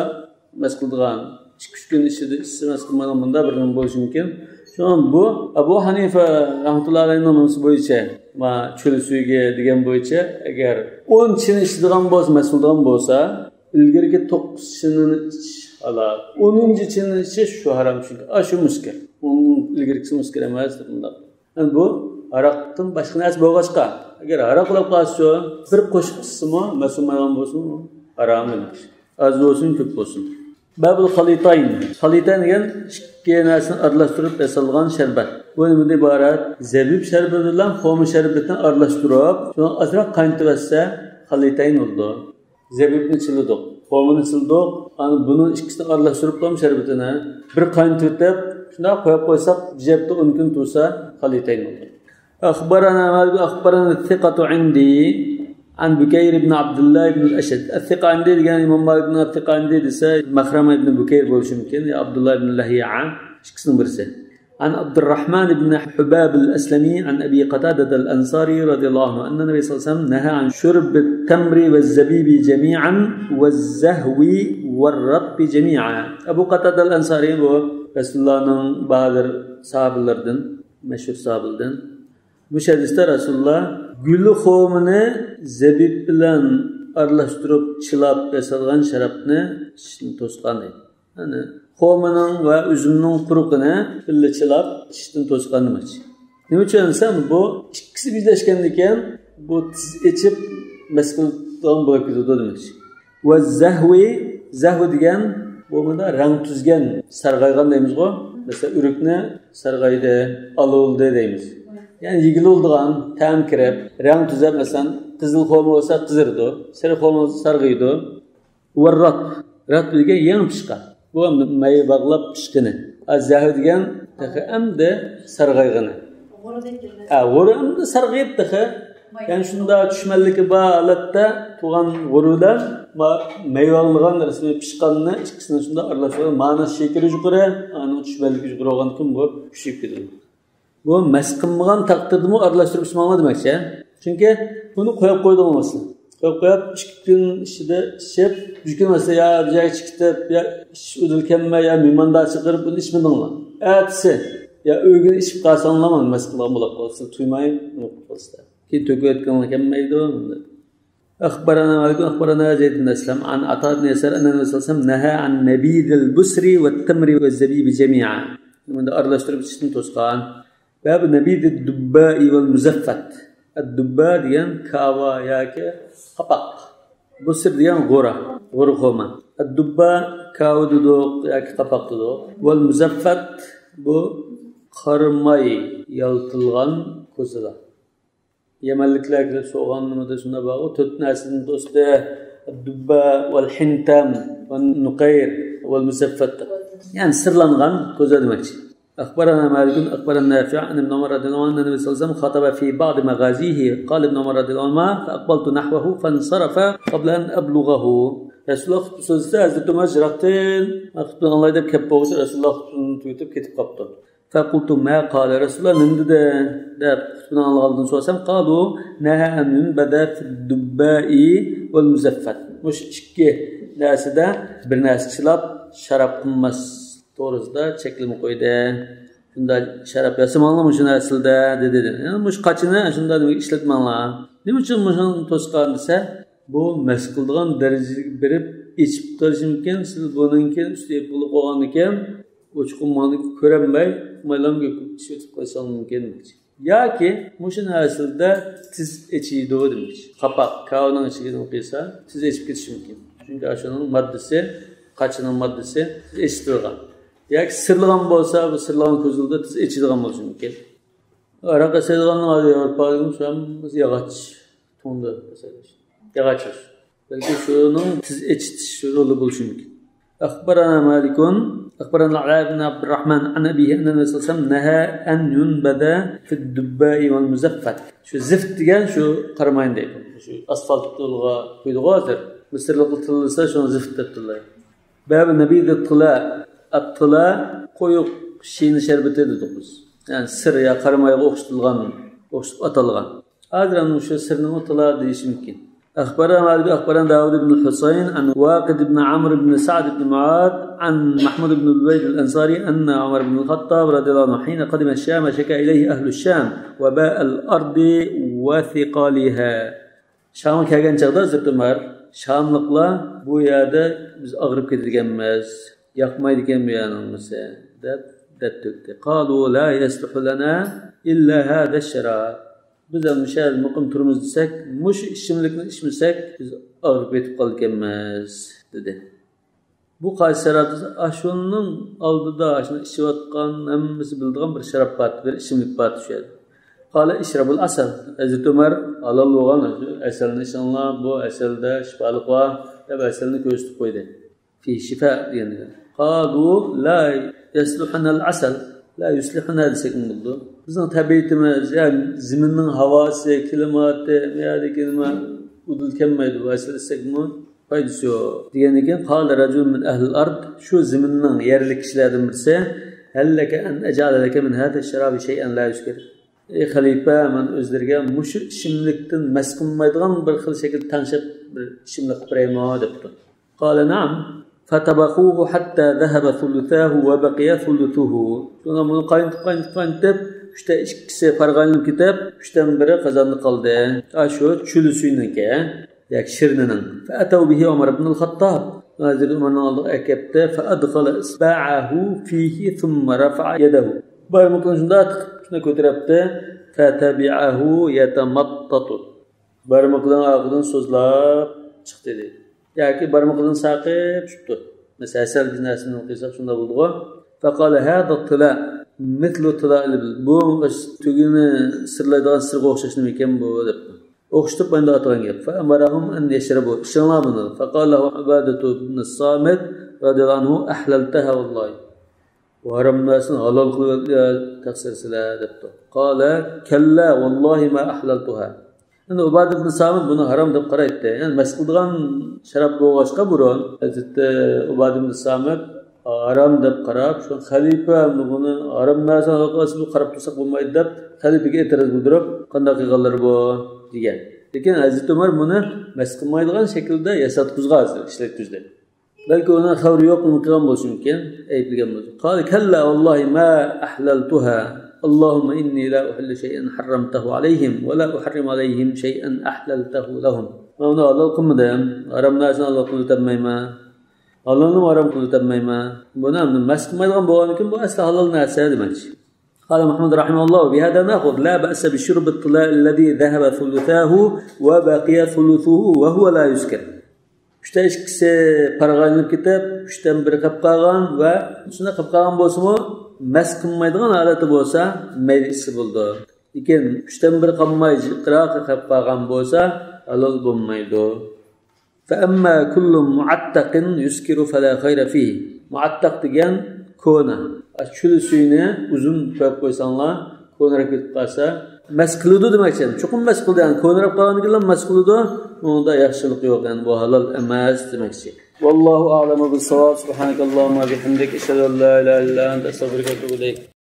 مەس قىلىدىغان، ئىككى، ئۈچ كۈن ئىچىدە ئىچسە مەس قىلمايدىغان، مۇنداق بىر نېمە بولۇشى مۇمكىن. شۇڭا بۇ ئەبۇ ھەنىفە رەھمەتۇللا ئەلەيھىنىڭ نېمىسى بويىچە، ما، چۆل سۈيىگە دېگەن بويىچە، ئەگەر ئون چىنە ئىچىدىغان بولسا، مەس قىلىدىغان بولسا، ئىلگىرىكى توققۇز چىنىنى ئىچىش ھالال. ئونىنچى چىنىنى ئىچىش شۇ ھارام، چۈنكى ئاشۇ مۇسكىر. ئۇنىڭ ئىلگىرىكىسى مۇسكىر ئەمەس، مۇنداق. يەنى بۇ ھاراقتىن باشقا نەرسە بولغاچقا، ئەگەر ھاراق بولاپ قالسىچۇ، بىر قوشۇق ئىچسىمۇ، مەس قىلمايدىغان بولسىمۇ، ھارام ئەمەس. ئاز بولسۇن، كۆپ بولسۇن. بابۇل خەلىتەين. خەلىتەين دېگەن ئىككى نەرسىنى ئارىلاشتۇرۇپ ياسالغان شەربەت. بۇ نېمىدىن ئىبارەت؟ زەبىب شەربىتى بىلەن خورما شەربىتىنى ئارىلاشتۇرۇپ، شۇنىڭ ئازراق قاينىتىۋەتسە، خەلىتەين بولىدۇ. زەبىبنى چىلىدۇق، خورمىنى چىلىدۇق. ئانا بۇنىڭ ئىككىسىنى ئارىلاشتۇرۇپلا شەربىتىنى بىر قاينىتىۋېتىپ، شۇنداق قويۇپ قويساق، بىر ھەپتە ئون كۈن تۇرسا، خەلىتەين بولىدۇ. أخبرنا مالك أخبرنا الثقة عندي عن بكير بن عبد الله بن الأشد الثقاندي دېگەن ئىمام مالىكنىڭ ئەتتىقاندى دېسە، مەخرەمە ئىبن بۇكەير بولۇشى مۇمكىن، يا ئابدۇللا ئىبن لەھيەئە، ئىككىسىنىڭ بىرسى. عن عبد الرحمن بن حباب الأسلمي عن أبي قتادة الأنصاري رضي الله عنه أن النبي صلى الله عليه وسلم نهى عن شرب التمر والزبيب جميعا والزهو والرطب جميعا. ئەبۇ قاتادە ئەل ئەنسارى بۇ رەسۇلۇللانىڭ بەزى ساھابىلىرىدىن، مەشھۇر ساھابىلىرىدىن. بۇ ھەدىستە رەسۇلۇللا گۈلى خورمىنى زەبىب بىلەن ئارىلاشتۇرۇپ چىلاپ ياسالغان شارابنى ئىچىشتىن توسقان دەيدۇ. يەنى خورمىنىڭ ۋە ئۈزۈمنىڭ قۇرۇقىنى بىللە چىلاپ ئىچىشتىن توسقان دېمەكچى. نېمە ئۈچۈن دېسەم، بۇ ئىككىسى بىرلەشكەندىكىن بۇ تېز ئېچىپ مەس قىلىدىغان بولۇپ كېتىدۇ دېمەكچى. ۋە زەھۋى، زەھۋ دېگەن بۇ مۇندا رەڭ تۈزگەن، سارغايغان دەيمىزغۇ. مەسىلەن، ئۆرۈكنى سارغايدى، ئالىۋالدى دەيمىز. يەنى يېگىلى بولىدىغان، تەم كىرىپ، رەڭ تۈزەپ، مەسىلەن، قىزىل خورما بولسا قىزىرىدۇ، سېرىق خورما بولسا سارغىيىدۇ. ۋە رات، رات دېگەن يېڭى پىشقان. بۇ مەيۋە باغلاپ پىشقىنى. ئا، زەھۋ دېگەن تېخى ئەمدى سارغايغىنى. غورىدەك كېلىدۇ. ھە، غورا ئەمدى سارغىيىپ تېخى. يەنى شۇنداق چۈشمەنلىكى بار ھالەتتە تۇغان غورا بىلەن ما-، مەيۋە باغلىغان رەسمىي پىشقاننى ئىككىسىنى شۇنداق ئارىلاشتۇرغان. مانا شېكىرى يۇقىرى، ئانىڭ چۈشمەنلىكى يۇقىرى بولغاندىكىن بۇ كۈچىيىپ كېتىدۇ. بۇ مەس قىلمىغان تەقدىردىمۇ ئارىلاشتۇرۇپ ئىچمەڭلار دېمەكچى. چۈنكى بۇنى قويۇپ قويدىڭلار مەسىلەن. قويۇپ قويۇپ، ئىككى كۈن ئىچىدە ئىچىپ، ئۈچ كۈن مەسىلەن، يا بىر جايغا چىقىپ كېتىپ، يا ئىش ئۇدۇل كەلمەي، يا مېھماندار چىقىرىپ، بۇنى ئىچمىدىڭلار. ئەتىسى يا ئۆگۈنى ئىچىپ قالساڭلار، مانا مەس قىلغان بولاپ قالىسىلەر، تۇيماي قالىسىلەر. كېيىن تۆكۈۋەتكەڭلار كەلمەيدۇ. أخبرنا مالك أخبرنا زيد بن أسلم عن عطاء بن يسار أن النبي صلى الله عليه وسلم نهى عن نبيذ البسر والتمر والزبيب جميعا. بۇنى ئارىلاشتۇرۇپ ئىچىشتىن توسقان. باب نبيذ الدباء والمزفت. ئەددۇببا دېگەن كاۋا ياكى قاپاق. بۇسر دېگەن غورا، غورا خورما. ئەددۇببا كاۋا دېدۇق ياكى قاپاق دېدۇق. ۋەل مۇزەففەت بۇ قارا ماي يالتىلغان كوزىلار. يەمەنلىكلەر كېلىپ سورىغان نېمىدە شۇنداق بارغۇ، تۆت نەرسىدىن توستى. ئەددۇببا ۋەل ھىنتەم ۋەل نۇقەير ۋەل مۇزەففەت دەپ. يەنى سىرلانغان كوزا دېمەكچى. أخبرنا مالك أخبرنا نافع عن ابن عمر رضي الله عنه أن النبي صلى الله عليه وسلم خطب في بعض مغازيه. قال ابن عمر رضي الله عنهما: فأقبلت نحوه فانصرف قبل أن أبلغه. رەسۇلۇللا خۇتبە سۆزلىسە، ھەزرىتى ئۆمەر يىراقتىن خۇتبىنى ئاڭلاي دەپ كەپ بولغۇچە رەسۇلۇللا خۇتبىنى تۈگىتىپ كېتىپ قاپتۇ. فقلت: ما قال رسول الله، نېمە دېدى؟ دەپ خۇتبىنى ئاڭلىغاندىن سورىسام، قالوا: نهى أن ينبذ في الدباء والمزفت. مۇشۇ ئىككى نەرسىدە بىر نەرسە چىلاپ شاراب قىلماس توغرىسىدا چەكلىمە قويدى. شۇنداق شاراب ياسىماڭلار مۇشۇ نەرسىلەردە دېدى. يەنى مۇشۇ قاچىنى شۇنداق دېمەك ئىشلەتمەڭلار. نېمە ئۈچۈن مۇشۇنى توسقان دېسە، بۇ مەس قىلىدىغان دەرىجىگە بېرىپ ئېچىپ قېلىشى مۇمكىن. سىز بۇنىڭ كېيىن ئۈستى يېپىقلىق بولغاندىكىن ئوچۇق قويمىغاندىكىن كۆرەلمەي، ئۇقمايلا ئېچىپ قويساڭ مۇمكىن. ياكى مۇشۇ نەرسىلەردە تېز ئېچىيدۇ دېمەكچى. قاپاق، كاۋىنىڭ ئىچىگە نېمە قىلسا، تېز ئېچىپ كېتىشى مۇمكىن. چۈنكى ئاشۇنىڭ ماددىسى، قاچىنىڭ ماددىسى تېز ئېچىتىدىغان. ياكى سىرلىغان بولسا، بۇ سىرلىغان كۆزلىرىدە تېز ئېچىيدىغان بولۇشى مۇمكىن. ھاراق ياسايدىغانلار ياۋروپادا شۇ ھەممىسى ياغاچ تۇڭدا ياسايدۇ. ياغاچ. بەلكى شۇنىڭ تېز ئېچىتىش رولى بولۇشى مۇمكىن. أخبرنا مالك أخبرنا العلاء بن عبد الرحمن عن أبيه أن النبي صلى الله عليه وسلم نهى أن ينبذ في الدباء والمزفت. شۇ زىفت دېگەن شۇ قاراماينى دەيدۇ. شۇ ئاسفالت يولغا قويىدىغۇ ھازىر. مىسىرلىقلار تىللىسا شۇنى زىفت دەپ تىللايدۇ. باب نبيذ الطلا. الطلا قويۇق شىنە شەربىتى دېدۇق بىز. يەنى سىر يا قارامايغا ئوخشىتىلغان، ئوخشىتىپ ئاتالغان. ھازىر ئەنە شۇ سىرنىمۇ تىلا دېيىشى مۇمكىن. أخبرنا مالك أخبرنا داود بن الحصين عن واقد بن عمرو بن سعد بن معاذ عن محمود بن عبيد الأنصاري أن عمر بن الخطاب رضي الله عنه حين قدم الشام شكا إليه أهل الشام وباء الأرض وثقالها. شامغا كەلگەن چاغدا ھەزرىتى ئۆمەر، شاملىقلار بۇ يەردە بىز ئاغرىپ كېتىدىكەنمىز، ياقمايدىكەن بۇ يەرنىڭ نېمىسى دەپ دەرد تۆكتى. قالوا لا يصلح لنا إلا هذا الشراب. بىز ھەم مۇشۇ يەردە مۇقىم تۇرىمىز دېسەك، مۇشۇ ئىچىملىكنى ئىچمىسەك، بىز ئاغرىپ كېتىپ قالىدىكەنمىز، دېدى. بۇ قايسى شاراب دېسە، ئاشۇنىڭ ئالدىدا، ئاشۇنى ئىچىۋاتقان ھەممىسى بىلىدىغان بىر شاراب بار، بىر ئىچىملىك بار شۇ يەردە. قال اشربوا العسل. ھەزرىتى ئۆمەر ھالال بولغان ئەسەلنى ئىچىڭلار، بۇ ئەسەلدە شىپالىق بار، دەپ ئەسەلنى كۆرسىتىپ قويدى. فيه شفاء دېگەن. قالوا لا يصلحنا العسل، لا يصلحنا دېسەكمۇ بولىدۇ. بىزنىڭ تەبىئىتىمىز، يا زېمىننىڭ ھاۋاسى، كىلىماتى، بۇ يەردىكى نېمە، ئۇدۇل كەلمەيدۇ، ۋەسىل ئىستەكمۇ پايدىسى يوق. دېگەندىن كېيىن، قال رجل من أهل الأرض، شۇ زېمىننىڭ يەرلىك كىشىلەردىن بىرسى، هل لك أن أجعل لك من هذا الشراب شيئا لا يسكر؟ ئەي خەلىپە، مەن ئۆزلىرىگە مۇشۇ ئىچىملىكتىن مەست قىلمايدىغان بىر خىل شەكىلدە تەڭشەپ بىر ئىچىملىك قىلىپ بېرەيمۇ؟ دەپتۇ. قال نعم. فطبخوه حتى ذهب ثلثاه وبقي ثلثه. شۇڭا بۇنى قاينىتىپ، قاينىتىپ، قاينىتىپ، ئۈچتە ئىككىسى پارغا ئايلىنىپ كېتىپ، ئۈچتىن بىرى قازاندا قالدى. ئاشۇ چۈلە سۈيىنىڭكى، ياكى شىرنىنىڭ. فأتوا به عمر بن الخطاب. ھەزرىتى ئۆمەرنىڭ ئالدىغا ئەكەپتى. فأدخل إصبعه فيه ثم رفع يده. بارمىقىنى شۇنداق تىقىپ، شۇنداق كۆتۈرەپتى. فتبعه يتمطط. بارمىقىنىڭ ئارقىدىن سوزلاپ چىقتى دەيدۇ. ياكى بارمىقىدىن ساقىپ چۈشۈپتۇ. مەسىلەن، ھەسەل بىر نەرسىنى قىلساق شۇنداق بولىدىغۇ. فقال هذا الطلاء مثل طلاء الإبل. بۇ تۆگىنى سىرلايدىغان سىرغا ئوخشاش نېمىكەن بۇ دەپتۇ. ئوخشىتىپ ئەمدى ئاتىغان گەپ. فأمرهم أن يشربوا. ئىچىڭلار بۇنى. فقال له عبادة بن الصامت رضي الله عنه أحللتها والله. بۇ ھارام نەرسىنى ھالال قىلىۋەتتى يا تەقسىر سىلەر دەپتۇ. قال كلا والله ما أحللتها. ئەمدى ئۇبادە ئىبن سامىت بۇنى ھارام دەپ قارايتتى. يەنى مەست قىلىدىغان شاراب بولغاچقا بۇرۇن، ھەزرىتى ئۇبادە ئىبن سامىت ھارام دەپ قاراپ، شۇ خەلىپە بۇنى ھارام نەرسە ھالال قىلسا بۇ قاراپ تۇرساق بولمايدۇ دەپ خەلىپىگە ئېتىراز بىلدۈرۈپ، قانداق قىلغانلىرى بۇ دېگەن. لېكىن ھەزرىتى ئۆمەر بۇنى مەست قىلمايدىغان شەكىلدە ياساتقۇزغان ھازىر ئىشلەتكۈزدى. بەلكى ئۇنىڭ خەۋىرى يوق، نېمە قىلغان بولسۇن ئىكەن، ئەيىبلىگەن بولسۇن. قال كلا والله ما أحللتها. اللهم إني لا أحل شيئا حرمته عليهم ولا أحرم عليهم شيئا أحللته لهم. مەن ئۇنى ھالال قىلمىدىم، ھارام نەرسىنى ھالال قىلىۋېتەلمەيمەن، ھالالنىمۇ ھارام قىلىۋېتەلمەيمەن. بۇنى ئەمدى مەست قىلمايدىغان بولغاندىكىن بۇ ئەسلى ھالال نەرسە دېمەكچى. قال محمد رحمه الله: وبهذا نأخذ لا بأس بشرب الطلاء الذي ذهب ثلثاه وبقي ثلثه وهو لا يسكر. ئۈچتە ئىككىسى پارغا ئايلىنىپ كېتىپ، ئۈچتىن بىرى قېلىپ قالغان ۋە شۇنداق قېلىپ قالغان بولسىمۇ، مەست قىلمايدىغان ھالەتتە بولسا، مەيلى ئىچسە بولىدۇ. لېكىن ئۈچتىن بىرى قالماي، جىقراق قېلىپ قالغان بولسا، ھالال بولمايدۇ. فأما كل معتق يسكر فلا خير فيه. مۇئەتتەق دېگەن كونا. چۈلە سۈيىنى ئۇزۇن كۆپ قويساڭلار، كونىراپ كېتىپ قالسا، مەست قىلىدۇ دېمەكچى. چوقۇم مەست قىلىدۇ، يەنى كونىراپ قالغاندىن كېيىنلا مەست قىلىدۇ. ئۇنىڭدا ياخشىلىق يوق، يەنى بۇ ھالال ئەمەس دېمەكچى. والله أعلم بالصواب. سبحانك اللهم وبحمدك، أشهد أن لا إله إلا أنت، أستغفرك وأتوب إليك.